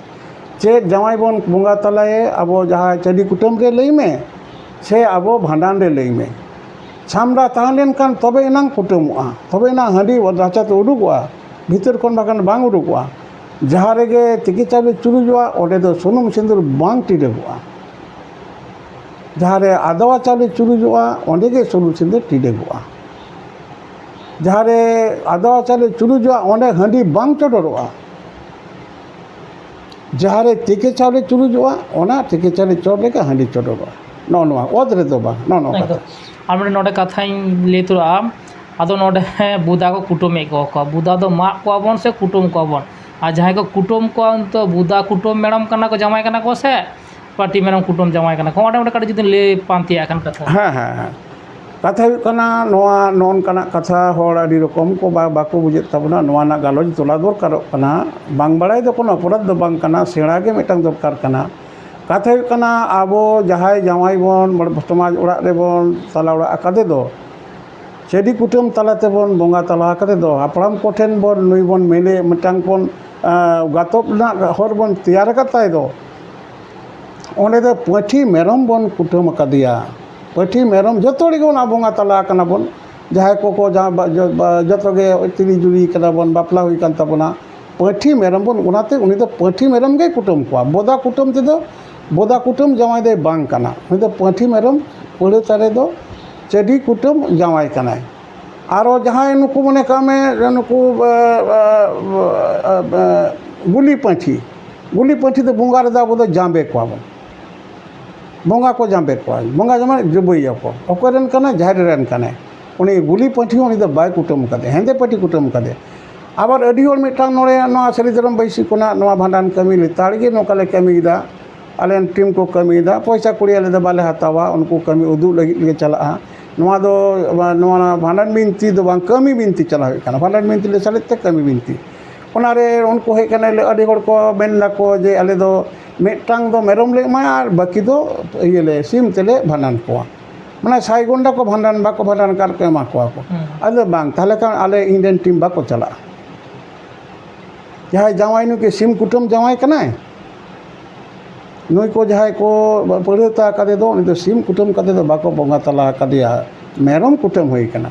ᱪᱮᱫ ᱡᱟᱶᱟᱭ ᱵᱚᱱ ᱵᱚᱸᱜᱟ ᱛᱟᱞᱟᱭᱮ, ᱟᱵᱚ ᱡᱟᱦᱟᱸ ᱪᱟᱹᱰᱤ ᱠᱩᱴᱟᱹᱢ ᱨᱮ ᱞᱟᱹᱭ ᱢᱮ, ᱥᱮ ᱟᱵᱚ ᱵᱷᱟᱸᱰᱟᱱ ᱨᱮ ᱞᱟᱹᱭ ᱢᱮ, ᱪᱷᱟᱢᱰᱟ ᱛᱟᱦᱮᱸ ᱞᱮᱱᱠᱷᱟᱱ ᱛᱚᱵᱮ ᱮᱱᱟᱝ ᱠᱩᱴᱟᱹᱢᱚᱜᱼᱟ, ᱛᱚᱵᱮ ᱮᱱᱟᱝ ᱦᱟᱺᱰᱤ ᱨᱟᱪᱟ ᱛᱮ ᱩᱰᱩᱠᱚᱜᱼᱟ, ᱵᱷᱤᱛᱟᱹᱨ ᱠᱷᱚᱱ ᱵᱟᱠᱷᱟᱱ ᱵᱟᱝ ᱩᱰᱩᱠᱚᱜᱼᱟ᱾ ᱡᱟᱦᱟᱸ ᱨᱮᱜᱮ ᱛᱤᱠᱤ ᱪᱟᱣᱞᱮ ᱪᱩᱨᱩᱡᱚᱜᱼᱟ, ᱚᱸᱰᱮ ᱫᱚ ᱥᱩᱱᱩᱢ ᱥᱤᱸᱫᱩᱨ ᱵᱟᱝ ᱴᱤᱰᱟᱹᱜᱚᱜᱼᱟ᱾ ᱡᱟᱦᱟᱸ ᱨᱮ ᱟᱫᱣᱟ ᱪᱟᱣᱞᱮ ᱪᱩᱨᱩᱡᱚᱜᱼᱟ, ᱚᱸᱰᱮ ᱜᱮ ᱥᱩᱱᱩᱢ ᱥᱤᱸᱫᱩᱨ ᱴᱤᱰᱟᱹᱜᱚᱜᱼᱟ᱾ ᱡᱟᱦᱟᱸ ᱨᱮ ᱟᱫᱣᱟ ᱪᱟᱣᱞᱮ ᱪᱩᱨᱩᱡᱚᱜᱼᱟ, ᱚᱸᱰᱮ ᱦᱟᱺᱰᱤ ᱵᱟᱝ ᱪᱚᱰᱚᱨᱚᱜᱼᱟ᱾ ᱡᱟᱦᱟᱸ ᱨᱮ ᱛᱤᱠᱤ ᱪᱟᱣᱞᱮ ᱪᱩᱨᱩᱡᱚᱜᱼᱟ, ᱚᱱᱟ ᱛᱤᱠᱤ ᱪᱟᱣᱞᱮ ᱪᱚᱴ ᱨᱮᱜᱮ ᱦᱟᱺᱰᱤ ᱪᱚᱰᱚᱨᱚᱜᱼᱟ᱾ ᱱᱚᱜᱼᱚ ᱱᱚᱣᱟ ᱚᱛ ᱨᱮᱫᱚ ᱵᱟᱝ, ᱱᱚᱜᱼᱚ ᱱᱚᱣᱟ ᱮᱠᱫᱚᱢ᱾ ᱠᱟᱛᱷᱟ᱾ ᱟᱨ ᱢᱤᱫᱴᱮᱱ ᱱᱚᱰᱮ ᱠᱟᱛᱷᱟᱧ ᱞᱟᱹᱭ ᱛᱚᱨᱟᱜᱼᱟ, ᱟᱫᱚ ᱱᱚᱰᱮ ᱵᱚᱫᱟ ᱠᱚ ᱠᱩᱴᱟᱹᱢᱮᱫ ᱠᱚᱣᱟ ᱠᱚ, ᱵᱚᱫᱟ ᱫᱚ ᱢᱟᱜ ᱠᱚᱣᱟ ᱵᱚᱱ ᱥᱮ ᱠᱩᱴᱟᱹᱢ ᱠᱚᱣᱟ ᱵᱚᱱ? ᱟᱨ ᱡᱟᱦᱟᱸᱭ ᱠᱚ ᱠᱩᱴᱟᱹᱢ ᱠᱚᱣᱟ, ᱩᱱᱠᱩ ᱵᱚᱫᱟ ᱠᱩᱴᱟᱹᱢ ᱢᱮᱨᱚᱢ ᱠᱟᱱᱟ ᱠᱚ, ᱡᱟᱶᱟᱭ ᱠᱟᱱᱟ ᱠᱚ ᱥᱮ ᱯᱟᱹᱴᱤ ᱢᱮᱨᱚᱢ ᱠᱩᱴᱟᱹᱢ ᱡᱟᱶᱟᱭ ᱠᱟᱱᱟ ᱠᱚ? ᱚᱸᱰᱮ ᱚᱸᱰᱮ ᱠᱟᱹᱴᱤᱡ ᱡᱩᱫᱤ ᱞᱟᱹᱭ ᱯᱟᱱᱛᱮᱭᱟᱜ ᱠᱷᱟᱱ ᱠᱟᱛᱷᱟ᱾ ᱦᱮᱸ, ᱦᱮᱸ, ᱦᱮᱸ᱾ ᱠᱟᱛᱷᱟ ᱦᱩᱭᱩᱜ ᱠᱟᱱᱟ, ᱱᱚᱣᱟ ᱱᱚᱜᱼᱚ ᱱᱚᱝᱠᱟᱱᱟᱜ ᱠᱟᱛᱷᱟ ᱦᱚᱲ ᱟᱹᱰᱤ ᱨᱚᱠᱚᱢ ᱠᱚ ᱵᱟ-, ᱵᱟᱠᱚ ᱵᱩᱡᱮᱫ ᱛᱟᱵᱚᱱᱟ᱾ ᱱᱚᱣᱟ ᱨᱮᱱᱟᱜ ᱜᱟᱞᱚᱪ ᱛᱚᱞᱟ ᱫᱚᱨᱠᱟᱨᱚᱜ ᱠᱟᱱᱟ᱾ ᱵᱟᱝ ᱵᱟᱲᱟᱭ ᱫᱚ ᱠᱳᱱᱳ ᱚᱯᱚᱨᱟᱫᱷ ᱫᱚ ᱵᱟᱝ ᱠᱟᱱᱟ, ᱥᱮᱬᱟ ᱜᱮ ᱢᱤᱫᱴᱟᱝ ᱫᱚᱨᱠᱟᱨ ᱠᱟᱱᱟ᱾ ᱠᱟᱛᱷᱟ ᱦᱩᱭᱩᱜ ᱠᱟᱱᱟ, ᱟᱵᱚ ᱡᱟᱦᱟᱸᱭ ᱡᱟᱶᱟᱭ ᱵᱚᱱ ᱥᱚᱢᱟᱡᱽ ᱚᱲᱟᱜ ᱨᱮᱵᱚᱱ ᱛᱟᱞᱟ ᱚᱲᱟᱜ ᱟᱠᱟᱫᱮ ᱫᱚ, ᱪᱟᱹᱰᱤ ᱠᱩᱴᱟᱹᱢ ᱛᱟᱞᱟ ᱛᱮᱵᱚᱱ ᱵᱚᱸᱜᱟ ᱛᱟᱞᱟ ᱟᱠᱟᱫᱮ ᱫᱚ, ᱦᱟᱯᱲᱟᱢ ᱠᱚᱴᱷᱮᱱ ᱵᱚᱱ ᱱᱩᱭ ᱵᱚᱱ ᱢᱮᱱᱮ ᱢᱤᱫᱴᱟᱝ ᱵᱚᱱ, ᱟᱸ, ᱜᱟᱛᱚᱵ ᱨᱮᱱᱟᱜ ᱦᱚᱨ ᱵᱚᱱ ᱛᱮᱭᱟᱨ ᱟᱠᱟᱫ ᱛᱟᱭ ᱫᱚ, ᱚᱸᱰᱮ ᱫᱚ ᱯᱟᱹᱴᱷᱤ ᱢᱮᱨᱚᱢ ᱵᱚᱱ ᱠᱩᱴᱟᱹᱢ ᱟᱠᱟᱫᱮᱭᱟ᱾ ᱯᱟᱹᱴᱷᱤ ᱢᱮᱨᱚᱢ ᱡᱚᱛᱚ ᱦᱚᱲ ᱜᱮ ᱚᱱᱟ ᱵᱚᱸᱜᱟ ᱛᱟᱞᱟ ᱟᱠᱟᱱᱟ ᱵᱚᱱ, ᱡᱟᱦᱟᱸᱭ ᱠᱚᱠᱚ ᱡᱟᱦᱟᱸ ᱵᱟ-, ᱡᱚ-, ᱵᱟ-, ᱡᱚᱛᱚ ᱜᱮ ᱛᱤᱨᱤ ᱡᱩᱨᱤ ᱠᱟᱱᱟ ᱵᱚᱱ, ᱵᱟᱯᱞᱟ ᱦᱩᱭ ᱠᱟᱱ ᱛᱟᱵᱚᱱᱟ, ᱯᱟᱹᱴᱷᱤ ᱢᱮᱨᱚᱢ ᱵᱚᱱ, ᱚᱱᱟᱛᱮ ᱩᱱᱤ ᱫᱚ ᱯᱟᱹᱴᱷᱤ ᱢᱮᱨᱚᱢ ᱜᱮᱭ ᱠᱩᱴᱟᱹᱢ ᱠᱚᱣᱟ᱾ ᱵᱚᱫᱟ ᱠᱩᱴᱟᱹᱢ ᱛᱮᱫᱚ, ᱵᱚᱫᱟ ᱠᱩᱴᱟᱹᱢ ᱡᱟᱶᱟᱭ ᱫᱚᱭ ᱵᱟᱝ ᱠᱟᱱᱟ᱾ ᱩᱱᱤ ᱫᱚ ᱯᱟᱹᱴᱷᱤ ᱢᱮᱨᱚᱢ ᱯᱟᱹᱲᱦᱟᱹ ᱛᱟᱨᱮ ᱫᱚ ᱪᱟᱹᱰᱤ ᱠᱩᱴᱟᱹᱢ ᱡᱟᱶᱟᱭ ᱠᱟᱱᱟᱭ᱾ ᱟᱨᱚ ᱡᱟᱦᱟᱸᱭ ᱱᱩᱠᱩ ᱢᱚᱱᱮ ᱠᱟᱜ ᱢᱮ, ᱱᱩᱠᱩ, ᱮ, ᱮ, ᱮ, ᱮ, ᱜᱩᱞᱤ ᱯᱟᱹᱴᱷᱤ, ᱜᱩᱞᱤ ᱯᱟᱹᱴᱷᱤ ᱫᱚ ᱵᱚᱸᱜᱟ ᱨᱮᱫᱚ ᱟᱵᱚ ᱫᱚ ᱡᱟᱸᱵᱮ ᱠᱚᱣᱟ ᱵᱚᱱ᱾ ᱵᱚᱸᱜᱟ ᱠᱚ ᱡᱟᱸᱵᱮ ᱠᱚᱣᱟ, ᱵᱚᱸᱜᱟ ᱡᱮᱢᱚᱱ ᱡᱚᱵᱚᱭᱮᱭᱟ ᱠᱚ, ᱚᱠᱚᱭ ᱨᱮᱱ ᱠᱟᱱᱟᱭ? ᱡᱟᱦᱮᱨ ᱨᱮᱱ ᱠᱟᱱᱟᱭ᱾ ᱩᱱᱤ ᱜᱩᱞᱤ ᱯᱟᱹᱴᱷᱤ ᱦᱚᱸ ᱩᱱᱤ ᱫᱚ ᱵᱟᱭ ᱠᱩᱴᱟᱹᱢ ᱠᱟᱫᱮ, ᱦᱮᱸᱫᱮ ᱯᱟᱹᱴᱷᱤ ᱠᱩᱴᱟᱹᱢ ᱠᱟᱫᱮ᱾ ᱟᱵᱟᱨ ᱟᱹᱰᱤ ᱦᱚᱲ ᱢᱤᱫᱴᱟᱝ ᱱᱚᱰᱮ ᱱᱚᱣᱟ ᱥᱟᱹᱨᱤ ᱫᱷᱚᱨᱚᱢ ᱵᱟᱹᱭᱥᱤ ᱠᱷᱚᱱᱟᱜ ᱱᱚᱣᱟ ᱵᱷᱟᱸᱰᱟᱱ ᱠᱟᱹᱢᱤ ᱞᱮᱛᱟᱲ ᱜᱮ ᱱᱚᱝᱠᱟ ᱞᱮ ᱠᱟᱹᱢᱤᱭᱮᱫᱟ, ᱟᱞᱮ ᱨᱮᱱ ᱴᱤᱢ ᱠᱚ ᱠᱟᱹᱢᱤᱭᱮᱫᱟ, ᱯᱚᱭᱥᱟ ᱠᱩᱲᱤ ᱟᱞᱮ ᱫᱚ ᱵᱟᱞᱮ ᱦᱟᱛᱟᱣᱟ, ᱩᱱᱠᱩ ᱠᱟᱹᱢᱤ ᱩᱫᱩᱜ ᱞᱟᱹᱜᱤᱫ ᱞᱮ ᱪᱟᱞᱟᱜᱼᱟ᱾ ᱱᱚᱣᱟ ᱫᱚ, ᱱᱚᱣᱟ ᱵᱷᱟᱸᱰᱟᱱ ᱵᱤᱱᱛᱤ ᱫᱚ ᱵᱟᱝ, ᱠᱟᱹᱢᱤ ᱵᱤᱱᱛᱤ ᱪᱟᱞᱟᱣ ᱦᱩᱭᱩᱜ ᱠᱟᱱᱟ᱾ ᱵᱷᱟᱸᱰᱟᱱ ᱵᱤᱱᱛᱤ ᱞᱮ ᱥᱮᱞᱮᱫ ᱛᱮ ᱠᱟᱹᱢᱤ ᱵᱤᱱᱛᱤ᱾ ᱚᱱᱟᱨᱮ ᱩᱱᱠᱩ ᱦᱮᱡ ᱠᱟᱱᱟ, ᱟᱹᱰᱤ ᱦᱚᱲ ᱠᱚ ᱢᱮᱱ ᱫᱟᱠᱚ ᱡᱮ ᱟᱞᱮ ᱫᱚ ᱢᱤᱫᱴᱟᱝ ᱫᱚ ᱢᱮᱨᱚᱢ ᱞᱮ ᱮᱢᱟᱭᱟ ᱟᱨ ᱵᱟᱹᱠᱤ ᱫᱚ ᱤᱭᱟᱹ ᱞᱮ, ᱥᱤᱢ ᱛᱮᱞᱮ ᱵᱷᱟᱸᱰᱟᱱ ᱠᱚᱣᱟ᱾ ᱢᱟᱱᱮ ᱥᱟᱭ ᱜᱚᱱᱰᱟ ᱠᱚ ᱵᱷᱟᱸᱰᱟᱱ, ᱵᱟᱠᱚ ᱵᱷᱟᱸᱰᱟᱱ ᱠᱟᱨ ᱠᱚ ᱮᱢᱟ ᱠᱚᱣᱟ ᱠᱚ᱾ ᱦᱩᱸ᱾ ᱟᱫᱚ ᱵᱟᱝ, ᱛᱟᱦᱚᱞᱮ ᱠᱷᱟᱱ ᱟᱞᱮ ᱤᱧ ᱨᱮᱱ ᱴᱤᱢ ᱵᱟᱠᱚ ᱪᱟᱞᱟᱜᱼᱟ᱾ ᱡᱟᱦᱟᱸᱭ ᱡᱟᱶᱟᱭ, ᱱᱩᱭ ᱠᱤ ᱥᱤᱢ ᱠᱩᱴᱟᱹᱢ ᱡᱟᱶᱟᱭ ᱠᱟᱱᱟᱭ? ᱱᱩᱭ ᱠᱚ ᱡᱟᱦᱟᱸᱭ ᱠᱚ ᱯᱟᱹᱲᱦᱟᱹᱛᱟ ᱟᱠᱟᱫᱮ ᱫᱚ, ᱩᱱᱤ ᱫᱚ ᱥᱤᱢ ᱠᱩᱴᱟᱹᱢ ᱠᱟᱛᱮ ᱫᱚ ᱵᱟᱠᱚ ᱵᱚᱸᱜᱟ ᱛᱟᱞᱟ ᱟᱠᱟᱫᱮᱭᱟ, ᱢᱮᱨᱚᱢ ᱠᱩᱴᱟᱹᱢ ᱦᱩᱭ ᱠᱟᱱᱟ᱾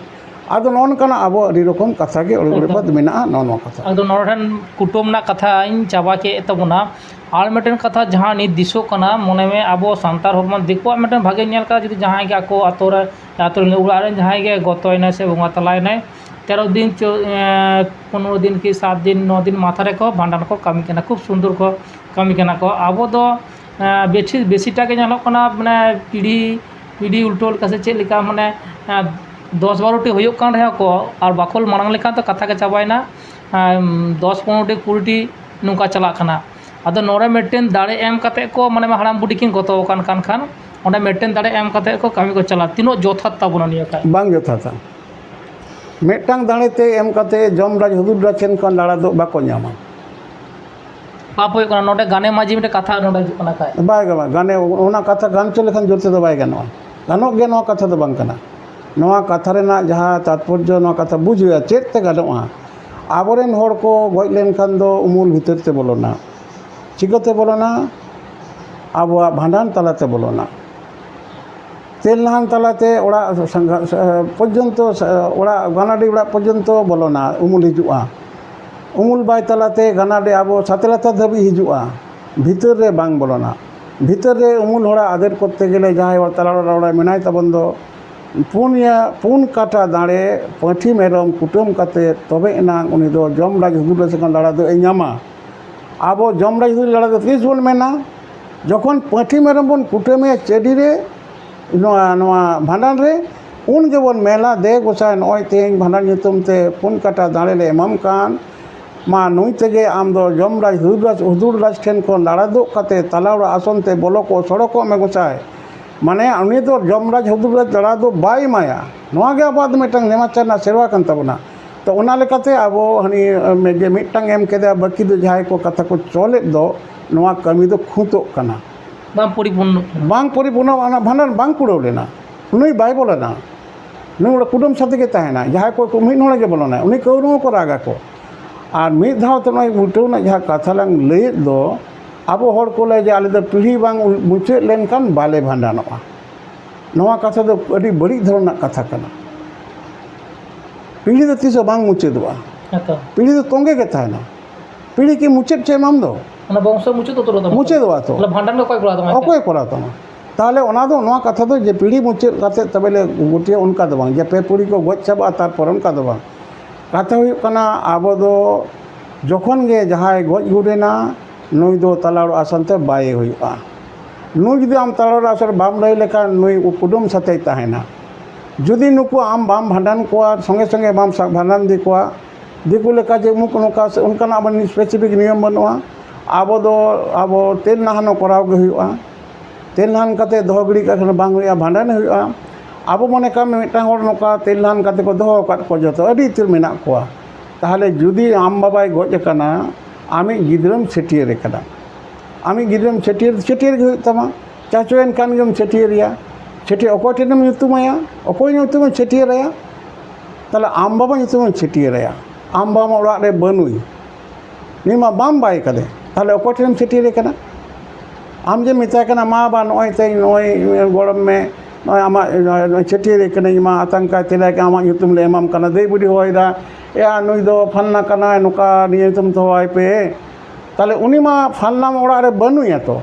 ᱟᱫᱚ ᱱᱚᱜᱼᱚ ᱱᱚᱝᱠᱟᱱᱟᱜ ᱟᱵᱚ ᱟᱹᱰᱤ ᱨᱚᱠᱚᱢ ᱠᱟᱛᱷᱟ ᱜᱮ ᱚᱲᱮ ᱚᱲᱮ ᱮᱠᱫᱚᱢ᱾ ᱵᱟᱫ ᱢᱮᱱᱟᱜᱼᱟ, ᱱᱚᱜᱼᱚ ᱱᱚᱣᱟ ᱠᱟᱛᱷᱟ᱾ ᱟᱫᱚ ᱱᱚᱰᱮ ᱴᱷᱮᱱ ᱠᱩᱴᱟᱹᱢ ᱨᱮᱱᱟᱜ ᱠᱟᱛᱷᱟᱧ ᱪᱟᱵᱟ ᱠᱮᱫ ᱛᱟᱵᱚᱱᱟ᱾ ᱟᱨ ᱢᱤᱫᱴᱮᱱ ᱠᱟᱛᱷᱟ ᱡᱟᱦᱟᱸ ᱱᱤᱛ ᱫᱤᱥᱚᱜ ᱠᱟᱱᱟ, ᱢᱚᱱᱮ ᱢᱮ ᱟᱵᱚ ᱥᱟᱱᱛᱟᱲ ᱦᱚᱯᱚᱱ, ᱫᱤᱠᱩᱣᱟᱜ ᱢᱤᱫᱴᱮᱱ ᱵᱷᱟᱜᱮ ᱧᱮᱞ ᱠᱟᱱᱟ, ᱡᱩᱫᱤ ᱡᱟᱦᱟᱸᱭ ᱜᱮ ᱟᱠᱚ ᱟᱛᱳ ᱨᱮ, ᱟᱛᱳ ᱨᱮᱱ ᱚᱲᱟᱜ ᱨᱮᱱ ᱡᱟᱦᱟᱸᱭ ᱜᱮ ᱜᱚᱛᱚᱭᱮᱱᱟᱭ ᱥᱮ ᱵᱚᱸᱜᱟ ᱛᱟᱞᱟᱭᱮᱱᱟᱭ, ᱛᱮᱨᱚ ᱫᱤᱱ ᱪᱚ, ᱮᱸ, ᱯᱚᱱᱨᱚ ᱫᱤᱱ ᱠᱤ ᱥᱟᱛ ᱫᱤᱱ, ᱱᱚ ᱫᱤᱱ ᱢᱟᱛᱷᱟ ᱨᱮᱠᱚ ᱵᱷᱟᱸᱰᱟᱱ ᱠᱚ ᱠᱟᱹᱢᱤ ᱠᱟᱱᱟ, ᱠᱷᱩᱵ ᱥᱩᱱᱫᱚᱨ ᱠᱚ ᱠᱟᱹᱢᱤ ᱠᱟᱱᱟ ᱠᱚ᱾ ᱟᱵᱚ ᱫᱚ, ᱮᱸ, ᱵᱮᱥᱤ, ᱵᱮᱥᱤᱴᱟ ᱜᱮ ᱧᱮᱞᱚᱜ ᱠᱟᱱᱟ, ᱢᱟᱱᱮ ᱯᱤᱲᱦᱤ, ᱯᱤᱲᱦᱤ ᱩᱞᱴᱟᱹᱣ ᱞᱮᱠᱟ ᱥᱮ ᱪᱮᱫ ᱞᱮᱠᱟ, ᱢᱟᱱᱮ, ᱮᱸ, ᱫᱚᱥ ᱵᱟᱨᱚ ᱴᱤ ᱦᱩᱭᱩᱜ ᱠᱟᱱ ᱨᱮᱦᱚᱸ ᱠᱚ, ᱟᱨ ᱵᱟᱠᱷᱳᱞ ᱢᱟᱲᱟᱝ ᱞᱮᱠᱟ ᱫᱚ ᱠᱟᱛᱷᱟ ᱜᱮ ᱪᱟᱵᱟᱭᱮᱱᱟ᱾ ᱮᱸ, ᱫᱚᱥ ᱯᱚᱱᱨᱚ ᱴᱤ, ᱠᱩᱲᱤ ᱴᱤ ᱱᱚᱝᱠᱟ ᱪᱟᱞᱟᱜ ᱠᱟᱱᱟ᱾ ᱟᱫᱚ ᱱᱚᱰᱮ ᱢᱤᱫᱴᱮᱱ ᱫᱟᱲᱮ ᱮᱢ ᱠᱟᱛᱮ ᱠᱚ, ᱢᱟᱱᱮ ᱦᱟᱲᱟᱢ ᱵᱩᱰᱷᱤ ᱠᱤᱱ ᱜᱚᱛᱚ ᱟᱠᱟᱱ ᱠᱟᱱ ᱠᱷᱟᱱ, ᱚᱸᱰᱮ ᱢᱤᱫᱴᱮᱱ ᱫᱟᱲᱮ ᱮᱢ ᱠᱟᱛᱮ ᱠᱚ ᱠᱟᱹᱢᱤ ᱠᱚ ᱪᱟᱞᱟᱜᱼᱟ᱾ ᱛᱤᱱᱟᱹᱜ ᱡᱚᱛᱷᱟᱛ ᱛᱟᱵᱚᱱᱟ ᱱᱤᱭᱟᱹ ᱠᱟᱛᱷᱟ? ᱵᱟᱝ ᱡᱚᱛᱷᱟᱛᱟ᱾ ᱢᱤᱫᱴᱟᱝ ᱫᱟᱲᱮ ᱛᱮ ᱮᱢ ᱠᱟᱛᱮ ᱡᱚᱢ ᱨᱟᱡᱽ ᱦᱩᱫᱩᱲ ᱨᱟᱡᱽ ᱴᱷᱮᱱ ᱠᱷᱚᱱ ᱞᱟᱲᱟ ᱫᱚ ᱵᱟᱠᱚ ᱧᱟᱢᱟ᱾ ᱯᱟᱯ ᱦᱩᱭᱩᱜ ᱠᱟᱱᱟ᱾ ᱱᱚᱰᱮ ᱜᱟᱱᱮ ᱢᱟᱹᱡᱷᱤ ᱢᱤᱫᱴᱮᱱ ᱠᱟᱛᱷᱟ ᱱᱚᱰᱮ ᱦᱤᱡᱩᱜ ᱠᱟᱱᱟ ᱠᱷᱟᱡ᱾ ᱵᱟᱭ ᱜᱟᱱᱚᱜᱼᱟ᱾ ᱜᱟᱱᱮ, ᱚᱱᱟ ᱠᱟᱛᱷᱟ ᱜᱟᱱ ᱦᱚᱪᱚ ᱞᱮᱠᱷᱟᱱ ᱡᱳᱨ ᱛᱮᱫᱚ ᱵᱟᱭ ᱜᱟᱱᱚᱜᱼᱟ᱾ ᱜᱟᱱᱚᱜ ᱜᱮ, ᱱᱚᱣᱟ ᱠᱟᱛᱷᱟ ᱫᱚ ᱵᱟᱝ ᱠᱟᱱᱟ᱾ ᱱᱚᱣᱟ ᱠᱟᱛᱷᱟ ᱨᱮᱱᱟᱜ ᱡᱟᱦᱟᱸ ᱛᱟᱛᱯᱚᱨᱡᱚ, ᱱᱚᱣᱟ ᱠᱟᱛᱷᱟ ᱵᱩᱡᱽ ᱦᱩᱭᱩᱜᱼᱟ, ᱪᱮᱫ ᱛᱮ ᱜᱟᱱᱚᱜᱼᱟ? ᱟᱵᱚᱨᱮᱱ ᱦᱚᱲ ᱠᱚ ᱜᱚᱡ ᱞᱮᱱᱠᱷᱟᱱ ᱫᱚ ᱩᱢᱩᱞ ᱵᱷᱤᱛᱟᱹᱨ ᱛᱮ ᱵᱚᱞᱚᱱᱟ᱾ ᱪᱤᱠᱟᱹᱛᱮ ᱵᱚᱞᱚᱱᱟ? ᱟᱵᱚᱣᱟᱜ ᱵᱷᱟᱸᱰᱟᱱ ᱛᱟᱞᱟᱛᱮ ᱵᱚᱞᱚᱱᱟ᱾ ᱛᱮᱞ ᱱᱟᱦᱟᱱ ᱛᱟᱞᱟᱛᱮ ᱚᱲᱟᱜ ᱥᱟᱸᱜᱷᱟ-, ᱯᱚᱨᱡᱚᱱᱛᱚ, ᱚᱲᱟᱜ, ᱜᱟᱱᱟᱰᱤ ᱚᱲᱟᱜ ᱯᱚᱨᱡᱚᱱᱛᱚ ᱵᱚᱞᱚᱱᱟ, ᱩᱢᱩᱞ ᱦᱤᱡᱩᱜᱼᱟ᱾ ᱩᱢᱩᱞ ᱵᱟᱭ ᱛᱟᱞᱟᱛᱮ ᱜᱟᱱᱟᱰᱤ ᱟᱵᱚ ᱥᱟᱛᱮ ᱞᱟᱛᱟᱨ ᱫᱷᱟᱹᱵᱤᱡ ᱦᱤᱡᱩᱜᱼᱟ, ᱵᱷᱤᱛᱟᱹᱨ ᱨᱮ ᱵᱟᱝ ᱵᱚᱞᱚᱱᱟ᱾ ᱵᱷᱤᱛᱟᱹᱨ ᱨᱮ ᱩᱢᱩᱞ ᱦᱚᱲᱟᱜ ᱟᱫᱮᱨ ᱠᱚᱨᱛᱮ ᱜᱮᱞᱮ ᱡᱟᱦᱟᱸᱭ ᱦᱚᱲ ᱛᱟᱞᱟ ᱚᱲᱟᱜ ᱨᱮ ᱢᱮᱱᱟᱭ ᱛᱟᱵᱚᱱ ᱫᱚ, ᱯᱩᱱᱭᱟ, ᱯᱩᱱ ᱠᱟᱴᱟ ᱫᱟᱲᱮ ᱯᱟᱹᱴᱷᱤ ᱢᱮᱨᱚᱢ ᱠᱩᱴᱟᱹᱢ ᱠᱟᱛᱮ ᱛᱚᱵᱮ ᱮᱱᱟᱝ ᱩᱱᱤ ᱫᱚ ᱡᱚᱢ ᱨᱟᱡᱽ ᱦᱩᱫᱩᱲ ᱨᱟᱡᱽ ᱠᱷᱚᱱ ᱞᱟᱲᱟ ᱫᱚ ᱮ ᱧᱟᱢᱟ᱾ ᱟᱵᱚ ᱡᱚᱢ ᱨᱟᱡᱽ ᱦᱩᱫᱩᱲ ᱞᱟᱲᱟ ᱫᱚ ᱛᱤᱥ ᱵᱚᱱ ᱢᱮᱱᱟ? ᱡᱚᱠᱷᱚᱱ ᱯᱟᱹᱴᱷᱤ ᱢᱮᱨᱚᱢ ᱵᱚᱱ ᱠᱩᱴᱟᱹᱢᱮᱭᱟ ᱪᱟᱹᱰᱤ ᱨᱮ, ᱱᱚᱣᱟ, ᱱᱚᱣᱟ ᱵᱷᱟᱸᱰᱟᱱ ᱨᱮ, ᱩᱱ ᱜᱮᱵᱚᱱ ᱢᱮᱱᱟ, "ᱫᱮ ᱜᱚᱸᱥᱟᱭ, ᱱᱚᱜᱼᱚᱭ ᱛᱮᱦᱮᱧ ᱵᱷᱟᱸᱰᱟᱱ ᱧᱩᱛᱩᱢ ᱛᱮ ᱯᱩᱱ ᱠᱟᱴᱟ ᱫᱟᱲᱮ ᱞᱮ ᱮᱢᱟᱢ ᱠᱟᱱ, ᱢᱟ ᱱᱩᱭ ᱛᱮᱜᱮ ᱟᱢ ᱫᱚ ᱡᱚᱢ ᱨᱟᱡᱽ ᱦᱩᱫᱩᱲ ᱨᱟᱡᱽ, ᱦᱩᱫᱩᱲ ᱨᱟᱡᱽ ᱴᱷᱮᱱ ᱠᱷᱚᱱ ᱞᱟᱲᱟ ᱫᱩᱜ ᱠᱟᱛᱮ ᱛᱟᱞᱟ ᱚᱲᱟᱜ ᱟᱥᱚᱱ ᱛᱮ ᱵᱚᱞᱚ ᱠᱚᱜ ᱥᱚᱲᱚᱠᱚᱜ ᱢᱮ ᱜᱚᱸᱥᱟᱭ᱾" ᱢᱟᱱᱮ ᱩᱱᱤ ᱫᱚ ᱡᱚᱢ ᱨᱟᱡᱽ ᱦᱩᱫᱩᱲ ᱨᱟᱡᱽ ᱞᱟᱲᱟ ᱫᱚ ᱵᱟᱭ ᱮᱢᱟᱭᱟ᱾ ᱱᱚᱣᱟ ᱜᱮ ᱟᱵᱚᱣᱟᱜ ᱫᱚ ᱢᱤᱫᱴᱟᱝ ᱱᱮᱢᱟᱪᱟᱨ ᱨᱮᱱᱟᱜ ᱥᱮᱨᱣᱟ ᱠᱟᱱ ᱛᱟᱵᱚᱱᱟ᱾ ᱛᱚ ᱚᱱᱟ ᱞᱮᱠᱟᱛᱮ ᱟᱵᱚ ᱦᱟᱹᱱᱤ, ᱮ, ᱡᱮ ᱢᱤᱫᱴᱟᱝ ᱮᱢ ᱠᱮᱫᱟ, ᱵᱟᱹᱠᱤ ᱫᱚ ᱡᱟᱦᱟᱸᱭ ᱠᱚ ᱠᱟᱛᱷᱟ ᱠᱚ ᱪᱚᱞᱮᱫ ᱫᱚ, ᱱᱚᱣᱟ ᱠᱟᱹᱢᱤ ᱫᱚ ᱠᱷᱩᱸᱛᱚᱜ ᱠᱟᱱᱟ᱾ ᱵᱟᱝ ᱯᱚᱨᱤᱯᱩᱨᱱᱚᱜ ᱠᱟᱱᱟ᱾ ᱵᱟᱝ ᱯᱚᱨᱤᱯᱩᱨᱱᱚ, ᱚᱱᱟ ᱵᱷᱟᱸᱰᱟᱱ ᱵᱟᱝ ᱠᱩᱲᱟᱹᱣ ᱞᱮᱱᱟ᱾ ᱱᱩᱭ ᱵᱟᱭ ᱵᱚᱞᱚᱱᱟ, ᱱᱩᱭ ᱚᱸᱰᱮ ᱠᱩᱰᱟᱹᱢ ᱥᱟᱛᱮ ᱜᱮ ᱛᱟᱦᱮᱱᱟ᱾ ᱡᱟᱦᱟᱸᱭ ᱠᱚ ᱢᱤᱫ ᱦᱚᱲ ᱜᱮ ᱵᱚᱞᱚᱱᱟᱭ, ᱩᱱᱤ ᱠᱟᱹᱣᱨᱩ ᱦᱚᱸᱠᱚ ᱨᱟᱜᱟ ᱠᱚ᱾ ᱟᱨ ᱢᱤᱫ ᱫᱷᱟᱣ ᱛᱮ ᱱᱚᱜᱼᱚᱭ ᱩᱞᱴᱟᱹᱣ ᱨᱮᱱᱟᱜ ᱡᱟᱦᱟᱸ ᱠᱟᱛᱷᱟ ᱞᱟᱝ ᱞᱟᱹᱭᱮᱫ ᱫᱚ, ᱟᱵᱚ ᱦᱚᱲ ᱠᱚ ᱞᱟᱹᱭ ᱡᱮ ᱟᱞᱮ ᱫᱚ ᱯᱤᱲᱦᱤ ᱵᱟᱝ ᱢᱩᱪᱟᱹᱫ ᱞᱮᱱᱠᱷᱟᱱ ᱵᱟᱞᱮ ᱵᱷᱟᱸᱰᱟᱱᱚᱜᱼᱟ᱾ ᱱᱚᱣᱟ ᱠᱟᱛᱷᱟ ᱫᱚ ᱟᱹᱰᱤ ᱵᱟᱹᱲᱤᱡ ᱫᱷᱚᱨᱚᱱ ᱨᱮᱱᱟᱜ ᱠᱟᱛᱷᱟ ᱠᱟᱱᱟ᱾ ᱯᱤᱲᱦᱤ ᱫᱚ ᱛᱤᱥ ᱦᱚᱸ ᱵᱟᱝ ᱢᱩᱪᱟᱹᱫᱚᱜᱼᱟ᱾ ᱦᱮᱸᱛᱚ᱾ ᱯᱤᱲᱦᱤ ᱫᱚ ᱛᱚᱸᱜᱮ ᱜᱮ ᱛᱟᱦᱮᱱᱟ᱾ ᱯᱤᱲᱦᱤ ᱠᱤ ᱢᱩᱪᱟᱹᱫ ᱪᱮᱫ ᱮᱢ ᱟᱢ ᱫᱚ? ᱚᱱᱟ ᱵᱚᱝᱥᱚ ᱢᱩᱪᱟᱹᱫ ᱩᱛᱟᱹᱨᱚᱜ ᱛᱟᱢᱟ᱾ ᱢᱩᱪᱟᱹᱫᱚᱜᱼᱟ ᱛᱚ᱾ ᱛᱟᱦᱞᱮ ᱵᱷᱟᱸᱰᱟᱱ ᱫᱚ ᱚᱠᱚᱭ ᱠᱚᱨᱟᱣ ᱛᱟᱢᱟ? ᱚᱠᱚᱭ ᱠᱚᱨᱟᱣ ᱛᱟᱢᱟ? ᱛᱟᱦᱚᱞᱮ ᱚᱱᱟ ᱫᱚ ᱱᱚᱣᱟ ᱠᱟᱛᱷᱟ ᱫᱚ ᱡᱮ ᱯᱤᱲᱦᱤ ᱢᱩᱪᱟᱹᱫ ᱠᱟᱛᱮ ᱛᱚᱵᱮ ᱞᱮ ᱜᱩᱴᱤᱭᱟ, ᱚᱱᱠᱟ ᱫᱚ ᱵᱟᱝ, ᱡᱮ ᱯᱮ ᱯᱩᱲᱤ ᱠᱚ ᱜᱚᱡ ᱪᱟᱵᱟᱜᱼᱟ ᱛᱟᱨᱯᱚᱨ, ᱚᱱᱠᱟ ᱫᱚ ᱵᱟᱝ᱾ ᱠᱟᱛᱷᱟ ᱦᱩᱭᱩᱜ ᱠᱟᱱᱟ, ᱟᱵᱚ ᱫᱚ ᱡᱚᱠᱷᱚᱱ ᱜᱮ ᱡᱟᱦᱟᱸᱭ ᱜᱚᱡ ᱜᱩᱨᱮᱱᱟ, ᱱᱩᱭ ᱫᱚ ᱛᱟᱞᱟ ᱚᱲᱟᱜ ᱟᱥᱟᱱ ᱛᱮ ᱵᱟᱭ ᱦᱩᱭᱩᱜᱼᱟ᱾ ᱱᱩᱭ ᱡᱩᱫᱤ ᱟᱢ ᱛᱟᱞᱟ ᱚᱲᱟᱜ ᱟᱥᱟᱱ ᱵᱟᱢ ᱞᱟᱹᱭ ᱞᱮᱠᱷᱟᱱ, ᱱᱩᱭ ᱠᱩᱰᱟᱹᱢ ᱥᱟᱛᱮᱭ ᱛᱟᱦᱮᱱᱟ᱾ ᱡᱩᱫᱤ ᱱᱩᱠᱩ ᱟᱢ ᱵᱟᱢ ᱵᱷᱟᱸᱰᱟᱱ ᱠᱚᱣᱟ, ᱥᱚᱸᱜᱮ ᱥᱚᱸᱜᱮ ᱵᱟᱢ ᱥᱟ-, ᱵᱷᱟᱸᱰᱟᱱ ᱤᱫᱤ ᱠᱚᱣᱟ, ᱫᱤᱠᱩ ᱞᱮᱠᱟ ᱡᱮ ᱩᱢᱩᱠ ᱱᱚᱝᱠᱟ ᱥᱮ ᱚᱱᱠᱟᱱᱟᱜ ᱟᱵᱚ specific ᱱᱤᱭᱚᱢ ᱵᱟᱹᱱᱩᱜᱼᱟ᱾ ᱟᱵᱚ ᱫᱚ, ᱟᱵᱚ ᱛᱮᱞ ᱱᱟᱦᱟᱱ ᱦᱚᱸ ᱠᱚᱨᱟᱣ ᱜᱮ ᱦᱩᱭᱩᱜᱼᱟ᱾ ᱛᱮᱞ ᱱᱟᱦᱟᱱ ᱠᱟᱛᱮ ᱫᱚᱦᱚ ᱜᱤᱰᱤ ᱠᱟᱜ ᱠᱷᱟᱱ ᱵᱟᱝ ᱦᱩᱭᱩᱜᱼᱟ, ᱵᱷᱟᱸᱰᱟᱱ ᱦᱩᱭᱩᱜᱼᱟ᱾ ᱟᱵᱚ ᱢᱚᱱᱮ ᱠᱟᱜ ᱢᱮ ᱢᱤᱫᱴᱟᱝ ᱦᱚᱲ ᱱᱚᱝᱠᱟ ᱛᱮᱞ ᱱᱟᱦᱟᱱ ᱠᱟᱛᱮ ᱠᱚ ᱫᱚᱦᱚ ᱟᱠᱟᱫ ᱠᱚᱣᱟ, ᱡᱚᱛᱚ ᱟᱹᱰᱤ ᱩᱛᱟᱹᱨ ᱢᱮᱱᱟᱜ ᱠᱚᱣᱟ᱾ ᱛᱟᱦᱚᱞᱮ ᱡᱩᱫᱤ ᱟᱢ ᱵᱟᱵᱟᱭ ᱜᱚᱡ ᱟᱠᱟᱱᱟ, ᱟᱢᱤᱡ ᱜᱤᱫᱽᱨᱟᱹᱢ ᱪᱷᱟᱹᱴᱭᱟᱹᱨᱮ ᱠᱟᱱᱟ, ᱟᱢᱤᱡ ᱜᱤᱫᱽᱨᱟᱹᱢ ᱪᱷᱟᱹᱴᱭᱟᱹᱨ, ᱪᱷᱟᱹᱴᱭᱟᱹᱨ ᱜᱮ ᱦᱩᱭᱩᱜ ᱛᱟᱢᱟ᱾ ᱪᱟᱪᱚᱭᱮᱱ ᱠᱷᱟᱱ ᱜᱮᱢ ᱪᱷᱟᱹᱴᱭᱟᱹᱨᱮᱭᱟ᱾ ᱪᱷᱟᱹᱴᱭᱟᱹᱨ ᱚᱠᱚᱭ ᱴᱷᱮᱱᱮᱢ ᱧᱩᱛᱩᱢᱟᱭᱟ? ᱚᱠᱚᱭ ᱧᱩᱛᱩᱢᱮᱢ ᱪᱷᱟᱹᱴᱭᱟᱹᱨᱟᱭᱟ? ᱛᱟᱦᱚᱞᱮ ᱟᱢ ᱵᱟᱵᱟ ᱧᱩᱛᱩᱢᱮᱢ ᱪᱷᱟᱹᱴᱭᱟᱹᱨᱟᱭᱟ᱾ ᱟᱢ ᱵᱟᱵᱟ ᱢᱟ ᱚᱲᱟᱜ ᱨᱮ ᱵᱟᱹᱱᱩᱭ, ᱱᱩᱭ ᱢᱟ ᱵᱟᱢ ᱵᱟᱭ ᱠᱟᱫᱮ, ᱛᱟᱦᱚᱞᱮ ᱚᱠᱚᱭ ᱴᱷᱮᱱᱮᱢ ᱪᱷᱟᱹᱴᱭᱟᱹᱨᱮ ᱠᱟᱱᱟ? ᱟᱢ ᱡᱮᱢ ᱢᱮᱛᱟᱭ ᱠᱟᱱᱟ, "ᱢᱟ ᱵᱟ, ᱱᱚᱜᱼᱚᱭ ᱛᱮᱧ, ᱱᱚᱜᱼᱚᱭ ᱜᱚᱲᱚᱢ ᱢᱮ, ᱱᱚᱜᱼᱚᱭ ᱟᱢᱟᱜ, ᱱᱚᱜᱼᱚᱭ ᱪᱷᱟᱹᱴᱭᱟᱹᱨᱮ ᱠᱟᱹᱱᱟᱹᱧ, ᱢᱟ ᱟᱛᱟᱝ ᱠᱟᱭ ᱛᱮᱞᱟᱭ ᱠᱟᱱᱟ, ᱟᱢᱟᱜ ᱧᱩᱛᱩᱢ ᱞᱮ ᱮᱢᱟᱢ ᱠᱟᱱᱟ", ᱫᱟᱹᱭ ᱵᱩᱰᱷᱤ ᱦᱚᱦᱚᱭᱮᱫᱟ, "ᱮᱭᱟ, ᱱᱩᱭ ᱫᱚ ᱯᱷᱟᱞᱱᱟ ᱠᱟᱱᱟᱭ, ᱱᱚᱝᱠᱟ ᱱᱤᱭᱟᱹ ᱧᱩᱛᱩᱢ ᱫᱚᱦᱚᱣᱟᱭ ᱯᱮ", ᱛᱟᱦᱚᱞᱮ ᱩᱱᱤ ᱢᱟ ᱯᱷᱟᱞᱱᱟ ᱢᱟ ᱚᱲᱟᱜ ᱨᱮ ᱵᱟᱹᱱᱩᱭᱟ ᱛᱚ,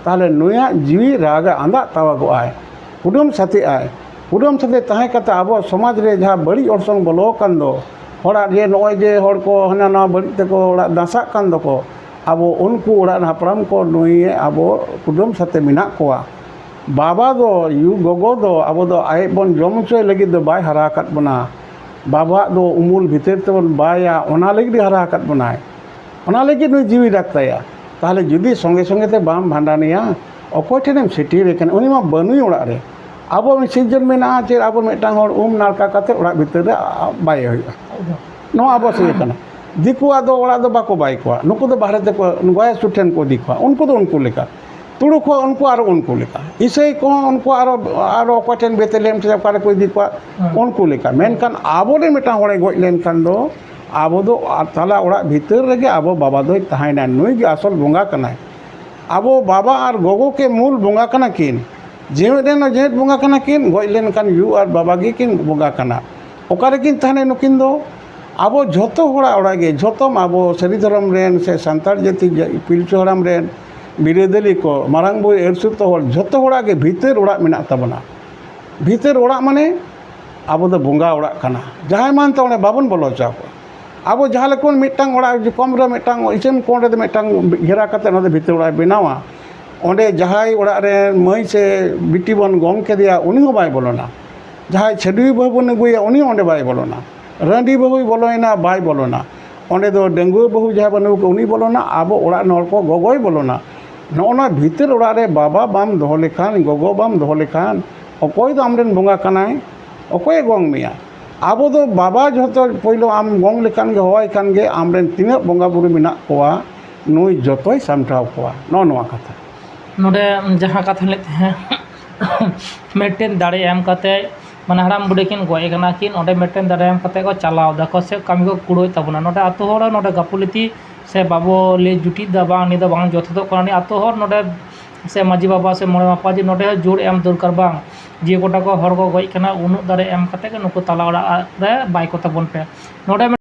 ᱛᱟᱦᱚᱞᱮ ᱱᱩᱭᱟᱜ ᱡᱤᱣᱤ ᱨᱟᱜᱟ, ᱟᱸᱫᱟᱜ ᱛᱟᱣᱟᱜᱚᱜᱼᱟᱭ, ᱠᱩᱰᱟᱹᱢ ᱥᱟᱛᱮᱜᱼᱟᱭ᱾ ᱠᱩᱰᱟᱹᱢ ᱥᱟᱛᱮ ᱛᱟᱦᱮᱸ ᱠᱟᱛᱮ ᱟᱵᱚ ᱥᱚᱢᱟᱡᱽ ᱨᱮ ᱡᱟᱦᱟᱸ ᱵᱟᱹᱲᱤᱡ ᱚᱨᱥᱚᱝ ᱵᱚᱞᱚ ᱟᱠᱟᱱ ᱫᱚ, ᱦᱚᱲᱟᱜ ᱡᱮ ᱱᱚᱜᱼᱚᱭ ᱡᱮ ᱦᱚᱲ ᱠᱚ ᱦᱟᱱᱟ ᱱᱟᱣᱟ ᱵᱟᱹᱲᱤᱡ ᱛᱮᱠᱚ ᱚᱲᱟᱜ ᱱᱟᱥᱟᱜ ᱠᱟᱱ ᱫᱚᱠᱚ, ᱟᱵᱚ ᱩᱱᱠᱩ ᱚᱲᱟᱜ ᱨᱮᱱ ᱦᱟᱯᱲᱟᱢ ᱠᱚ ᱱᱩᱭ ᱟᱵᱚ ᱠᱩᱰᱟᱹᱢ ᱥᱟᱛᱮ ᱢᱮᱱᱟᱜ ᱠᱚᱣᱟ᱾ ᱵᱟᱵᱟ ᱫᱚ, ᱭᱩ ᱜᱚᱜᱚ ᱫᱚ ᱟᱵᱚ ᱫᱚ ᱟᱡ ᱵᱚᱱ ᱡᱚᱢ ᱦᱚᱪᱚᱭ ᱞᱟᱹᱜᱤᱫ ᱫᱚ ᱵᱟᱭ ᱦᱟᱨᱟ ᱟᱠᱟᱫ ᱵᱚᱱᱟ᱾ ᱵᱟᱵᱟᱣᱟᱜ ᱫᱚ ᱩᱢᱩᱞ ᱵᱷᱤᱛᱤᱨ ᱛᱮᱵᱚᱱ ᱵᱟᱭᱟ, ᱚᱱᱟ ᱞᱟᱹᱜᱤᱫ ᱮ ᱦᱟᱨᱟ ᱟᱠᱟᱫ ᱵᱚᱱᱟᱭ᱾ ᱚᱱᱟ ᱞᱟᱹᱜᱤᱫ ᱱᱩᱭ ᱡᱤᱣᱤ ᱨᱟᱜᱽ ᱛᱟᱭᱟ᱾ ᱛᱟᱦᱚᱞᱮ ᱡᱩᱫᱤ ᱥᱚᱸᱜᱮ ᱥᱚᱸᱜᱮ ᱛᱮ ᱵᱟᱢ ᱵᱷᱟᱸᱰᱟᱱᱮᱭᱟ, ᱚᱠᱚᱭ ᱴᱷᱮᱱᱮᱢ ᱪᱷᱟᱹᱴᱭᱟᱹᱨᱮ ᱠᱟᱱᱟ? ᱩᱱᱤ ᱢᱟ ᱵᱟᱹᱱᱩᱭ ᱚᱲᱟᱜ ᱨᱮ᱾ ᱟᱵᱚ ᱢᱤᱫ ᱥᱤᱨᱡᱚᱱ ᱢᱮᱱᱟᱜᱼᱟ ᱪᱮᱫ ᱟᱵᱚ ᱢᱤᱫᱴᱟᱝ ᱦᱚᱲ ᱩᱢ ᱱᱟᱲᱠᱟ ᱠᱟᱛᱮ ᱚᱲᱟᱜ ᱵᱷᱤᱛᱤᱨ ᱨᱮ ᱵᱟᱭᱮ ᱦᱩᱭᱩᱜᱼᱟ? ᱱᱚᱣᱟ ᱟᱵᱚ ᱥᱤᱨᱡᱚᱱ ᱠᱟᱱᱟ᱾ ᱫᱤᱠᱩᱣᱟᱜ ᱫᱚ ᱚᱲᱟᱜ ᱫᱚ ᱵᱟᱠᱚ ᱵᱟᱭ ᱠᱚᱣᱟ, ᱱᱩᱠᱩ ᱫᱚ ᱵᱟᱦᱨᱮ ᱛᱮᱠᱚ ᱜᱚᱭᱟ ᱥᱩᱨ ᱴᱷᱮᱱ ᱠᱚ ᱤᱫᱤ ᱠᱚᱣᱟ, ᱩᱱᱠᱩ ᱫᱚ ᱩᱱᱠᱩ ᱞᱮᱠᱟ᱾ ᱛᱩᱲᱩᱠ ᱦᱚᱸ ᱩᱱᱠᱩ ᱟᱨᱚ ᱩᱱᱠᱩ ᱞᱮᱠᱟ, ᱤᱥᱟᱹᱭ ᱠᱚᱦᱚᱸ ᱩᱱᱠᱩ ᱟᱨᱚ, ᱟᱨᱚ ᱚᱠᱚᱭ ᱴᱷᱮᱱ ᱵᱮᱛᱮᱞᱮᱦᱮᱢ ᱥᱮ ᱚᱠᱟ ᱨᱮᱠᱚ ᱤᱫᱤ ᱠᱚᱣᱟ, ᱦᱮᱸ᱾ ᱩᱱᱠᱩ ᱞᱮᱠᱟ᱾ ᱢᱮᱱᱠᱷᱟᱱ ᱟᱵᱚᱨᱮᱱ ᱢᱤᱫᱴᱟᱝ ᱦᱚᱲᱮ ᱜᱚᱡ ᱞᱮᱱᱠᱷᱟᱱ ᱫᱚ ᱟᱵᱚ ᱫᱚ ᱛᱟᱞᱟ ᱚᱲᱟᱜ ᱵᱷᱤᱛᱟᱹᱨ ᱨᱮᱜᱮ ᱟᱵᱚ ᱵᱟᱵᱟ ᱫᱚᱭ ᱛᱟᱦᱮᱸᱭᱮᱱᱟ, ᱱᱩᱭ ᱜᱮ ᱟᱥᱚᱞ ᱵᱚᱸᱜᱟ ᱠᱟᱱᱟᱭ᱾ ᱟᱵᱚ ᱵᱟᱵᱟ ᱟᱨ ᱜᱚᱜᱚ ᱜᱮ ᱢᱩᱞ ᱵᱚᱸᱜᱟ ᱠᱟᱱᱟ ᱠᱤᱱ᱾ ᱡᱮᱣᱮᱫ ᱨᱮᱱ ᱦᱚᱸ ᱡᱮᱣᱮᱫ ᱵᱚᱸᱜᱟ ᱠᱟᱱᱟ ᱠᱤᱱ, ᱜᱚᱡ ᱞᱮᱱᱠᱷᱟᱱ ᱭᱩ ᱟᱨ ᱵᱟᱵᱟ ᱜᱮᱠᱤᱱ ᱵᱚᱸᱜᱟ ᱠᱟᱱᱟ᱾ ᱚᱠᱟ ᱨᱮᱠᱤᱱ ᱛᱟᱦᱮᱱᱟ ᱱᱩᱠᱤᱱ ᱫᱚ? ᱟᱵᱚ ᱡᱷᱚᱛᱚ ᱦᱚᱲᱟᱜ ᱚᱲᱟᱜ ᱜᱮ, ᱡᱷᱚᱛᱚᱢ ᱟᱵᱚ ᱥᱟᱹᱨᱤ ᱫᱷᱚᱨᱚᱢ ᱨᱮᱱ ᱥᱮ ᱥᱟᱱᱛᱟᱲ ᱡᱟᱹᱛᱤ ᱡᱟ-, ᱯᱤᱞᱪᱩ ᱦᱟᱲᱟᱢ ᱨᱮᱱ ᱵᱤᱨᱟᱹᱫᱟᱹᱞᱤ ᱠᱚ, ᱢᱟᱨᱟᱝ ᱵᱩᱨᱩ ᱮᱨᱥᱩᱨ ᱛᱚ ᱦᱚᱲ, ᱡᱷᱚᱛᱚ ᱦᱚᱲᱟᱜ ᱜᱮ ᱵᱷᱤᱛᱟᱹᱨ ᱚᱲᱟᱜ ᱢᱮᱱᱟᱜ ᱛᱟᱵᱚᱱᱟ᱾ ᱵᱷᱤᱛᱟᱹᱨ ᱚᱲᱟᱜ ᱢᱟᱱᱮ ᱟᱵᱚ ᱫᱚ ᱵᱚᱸᱜᱟ ᱚᱲᱟᱜ ᱠᱟᱱᱟ᱾ ᱡᱟᱦᱟᱸᱭ ᱢᱟᱱᱛᱮ ᱚᱸᱰᱮ ᱵᱟᱵᱚᱱ ᱵᱚᱞᱚ ᱦᱚᱪᱚ ᱟᱠᱚᱣᱟ᱾ ᱟᱵᱚ ᱡᱟᱦᱟᱸ ᱞᱮᱠᱟ ᱵᱚᱱ ᱢᱤᱫᱴᱟᱝ ᱚᱲᱟᱜ ᱠᱚᱢ ᱨᱮ ᱢᱤᱫᱴᱟᱝ ᱤᱥᱟᱹᱱ ᱠᱚᱬ ᱨᱮ ᱢᱤᱫᱴᱟᱝ ᱜᱷᱮᱨᱟ ᱠᱟᱛᱮ ᱚᱱᱟ ᱫᱚ ᱵᱷᱤᱛᱟᱹᱨ ᱚᱲᱟᱜ ᱮ ᱵᱮᱱᱟᱣᱟ᱾ ᱚᱸᱰᱮ ᱡᱟᱦᱟᱸᱭ ᱚᱲᱟᱜ ᱨᱮ ᱢᱟᱹᱭ ᱥᱮ ᱵᱤᱴᱤ ᱵᱚᱱ ᱜᱚᱝ ᱠᱮᱫᱮᱭᱟ, ᱩᱱᱤ ᱦᱚᱸ ᱵᱟᱭ ᱵᱚᱞᱚᱱᱟ᱾ ᱡᱟᱦᱟᱸᱭ ᱪᱷᱟᱹᱰᱣᱤ ᱵᱟᱹᱦᱩ ᱵᱚᱱ ᱟᱹᱜᱩᱭᱟ, ᱩᱱᱤ ᱦᱚᱸ ᱚᱸᱰᱮ ᱵᱟᱭ ᱵᱚᱞᱚᱱᱟ᱾ ᱨᱟᱺᱰᱤ ᱵᱟᱹᱦᱩᱭ ᱵᱚᱞᱚᱭᱮᱱᱟ, ᱵᱟᱭ ᱵᱚᱞᱚᱱᱟ᱾ ᱚᱸᱰᱮ ᱫᱚ ᱰᱟᱺᱜᱩᱣᱟᱹ ᱵᱟᱹᱦᱩ ᱡᱟᱦᱟᱸᱭ ᱵᱚᱱ ᱟᱹᱜᱩ ᱠᱚᱣᱟ, ᱩᱱᱤ ᱵᱚᱞᱚᱱᱟ, ᱟᱵᱚ ᱚᱲᱟᱜ ᱨᱮᱱ ᱦᱚᱲ ᱠᱚ ᱜᱚᱜᱚᱭ ᱵᱚᱞᱚᱱᱟ᱾ ᱱᱚᱜᱼᱚ ᱱᱚᱣᱟ ᱵᱷᱤᱛᱟᱹᱨ ᱚᱲᱟᱜ ᱨᱮ ᱵᱟᱵᱟ ᱵᱟᱢ ᱫᱚᱦᱚ ᱞᱮᱠᱷᱟᱱ, ᱜᱚᱜᱚ ᱵᱟᱢ ᱫᱚᱦᱚ ᱞᱮᱠᱷᱟᱱ, ᱚᱠᱚᱭ ᱫᱚ ᱟᱢᱨᱮᱱ ᱵᱚᱸᱜᱟ ᱠᱟᱱᱟᱭ? ᱚᱠᱚᱭᱮ ᱜᱚᱝ ᱢᱮᱭᱟ? ᱟᱵᱚ ᱫᱚ ᱵᱟᱵᱟ ᱡᱷᱚᱛᱚ ᱯᱳᱭᱞᱳ ᱟᱢ ᱜᱚᱝ ᱞᱮᱠᱷᱟᱱ ᱜᱮ, ᱦᱚᱦᱚᱣᱟᱭ ᱠᱷᱟᱱ ᱜᱮ ᱟᱢᱨᱮᱱ ᱛᱤᱱᱟᱹᱜ ᱵᱚᱸᱜᱟ ᱵᱩᱨᱩ ᱢᱮᱱᱟᱜ ᱠᱚᱣᱟ, ᱱᱩᱭ ᱡᱚᱛᱚᱭ ᱥᱟᱢᱴᱟᱣ ᱠᱚᱣᱟ᱾ ᱱᱚᱜᱼᱚ ᱱᱚᱣᱟ ᱠᱟᱛᱷᱟ᱾ ᱱᱚᱰᱮ ᱡᱟᱦᱟᱸ ᱠᱟᱛᱷᱟ ᱞᱟᱹᱭᱮᱫ ᱛᱟᱦᱮᱸᱫ, ᱢᱤᱫᱴᱮᱱ ᱫᱟᱲᱮ ᱮᱢ ᱠᱟᱛᱮ, ᱢᱟᱱᱮ ᱦᱟᱲᱟᱢ ᱵᱩᱰᱷᱤ ᱠᱤᱱ ᱜᱚᱡ ᱟᱠᱟᱱᱟ ᱠᱤᱱ, ᱚᱸᱰᱮ ᱢᱤᱫᱴᱮᱱ ᱫᱟᱲᱮ ᱮᱢ ᱠᱟᱛᱮ ᱠᱚ ᱪᱟᱞᱟᱣ ᱫᱟᱠᱚ ᱥᱮ ᱠᱟᱹᱢᱤ ᱠᱚ ᱠᱩᱲᱟᱹᱣᱮᱫ ᱛᱟᱵᱚᱱᱟ᱾ ᱱᱚᱰᱮ ᱟᱛᱳ ᱦᱚᱲ ᱱᱚᱰᱮ ᱜᱟᱯᱷᱚᱞᱟᱹᱛᱤ ᱥᱮ ᱵᱟᱵᱚ ᱞᱟᱹᱭ ᱡᱩᱴᱤᱡ ᱫᱟ, ᱵᱟᱝ, ᱱᱤᱭᱟᱹ ᱫᱚ ᱵᱟᱝ ᱡᱚᱛᱷᱟᱛᱚᱜ ᱠᱟᱱᱟ, ᱱᱤᱭᱟᱹ ᱟᱛᱳ ᱦᱚᱲ ᱱᱚᱰᱮ ᱥᱮ ᱢᱟᱹᱡᱷᱤ ᱵᱟᱵᱟ ᱥᱮ ᱢᱚᱬᱮ ᱢᱟᱯᱟᱡᱤ ᱱᱚᱰᱮ ᱦᱚᱸ ᱡᱳᱨ ᱮᱢ ᱫᱚᱨᱠᱟᱨ, ᱵᱟᱝ, ᱡᱮ ᱜᱚᱴᱟ ᱠᱚ ᱦᱚᱲ ᱠᱚ ᱜᱚᱡ ᱠᱟᱱᱟ, ᱩᱱᱟᱹᱜ ᱫᱟᱲᱮ ᱮᱢ ᱠᱟᱛᱮ ᱜᱮ ᱱᱩᱠᱩ ᱛᱟᱞᱟ ᱚᱲᱟᱜ ᱨᱮ ᱵᱟᱭ ᱠᱚ ᱛᱟᱵᱚᱱ ᱯᱮ᱾ ᱱᱚᱰᱮ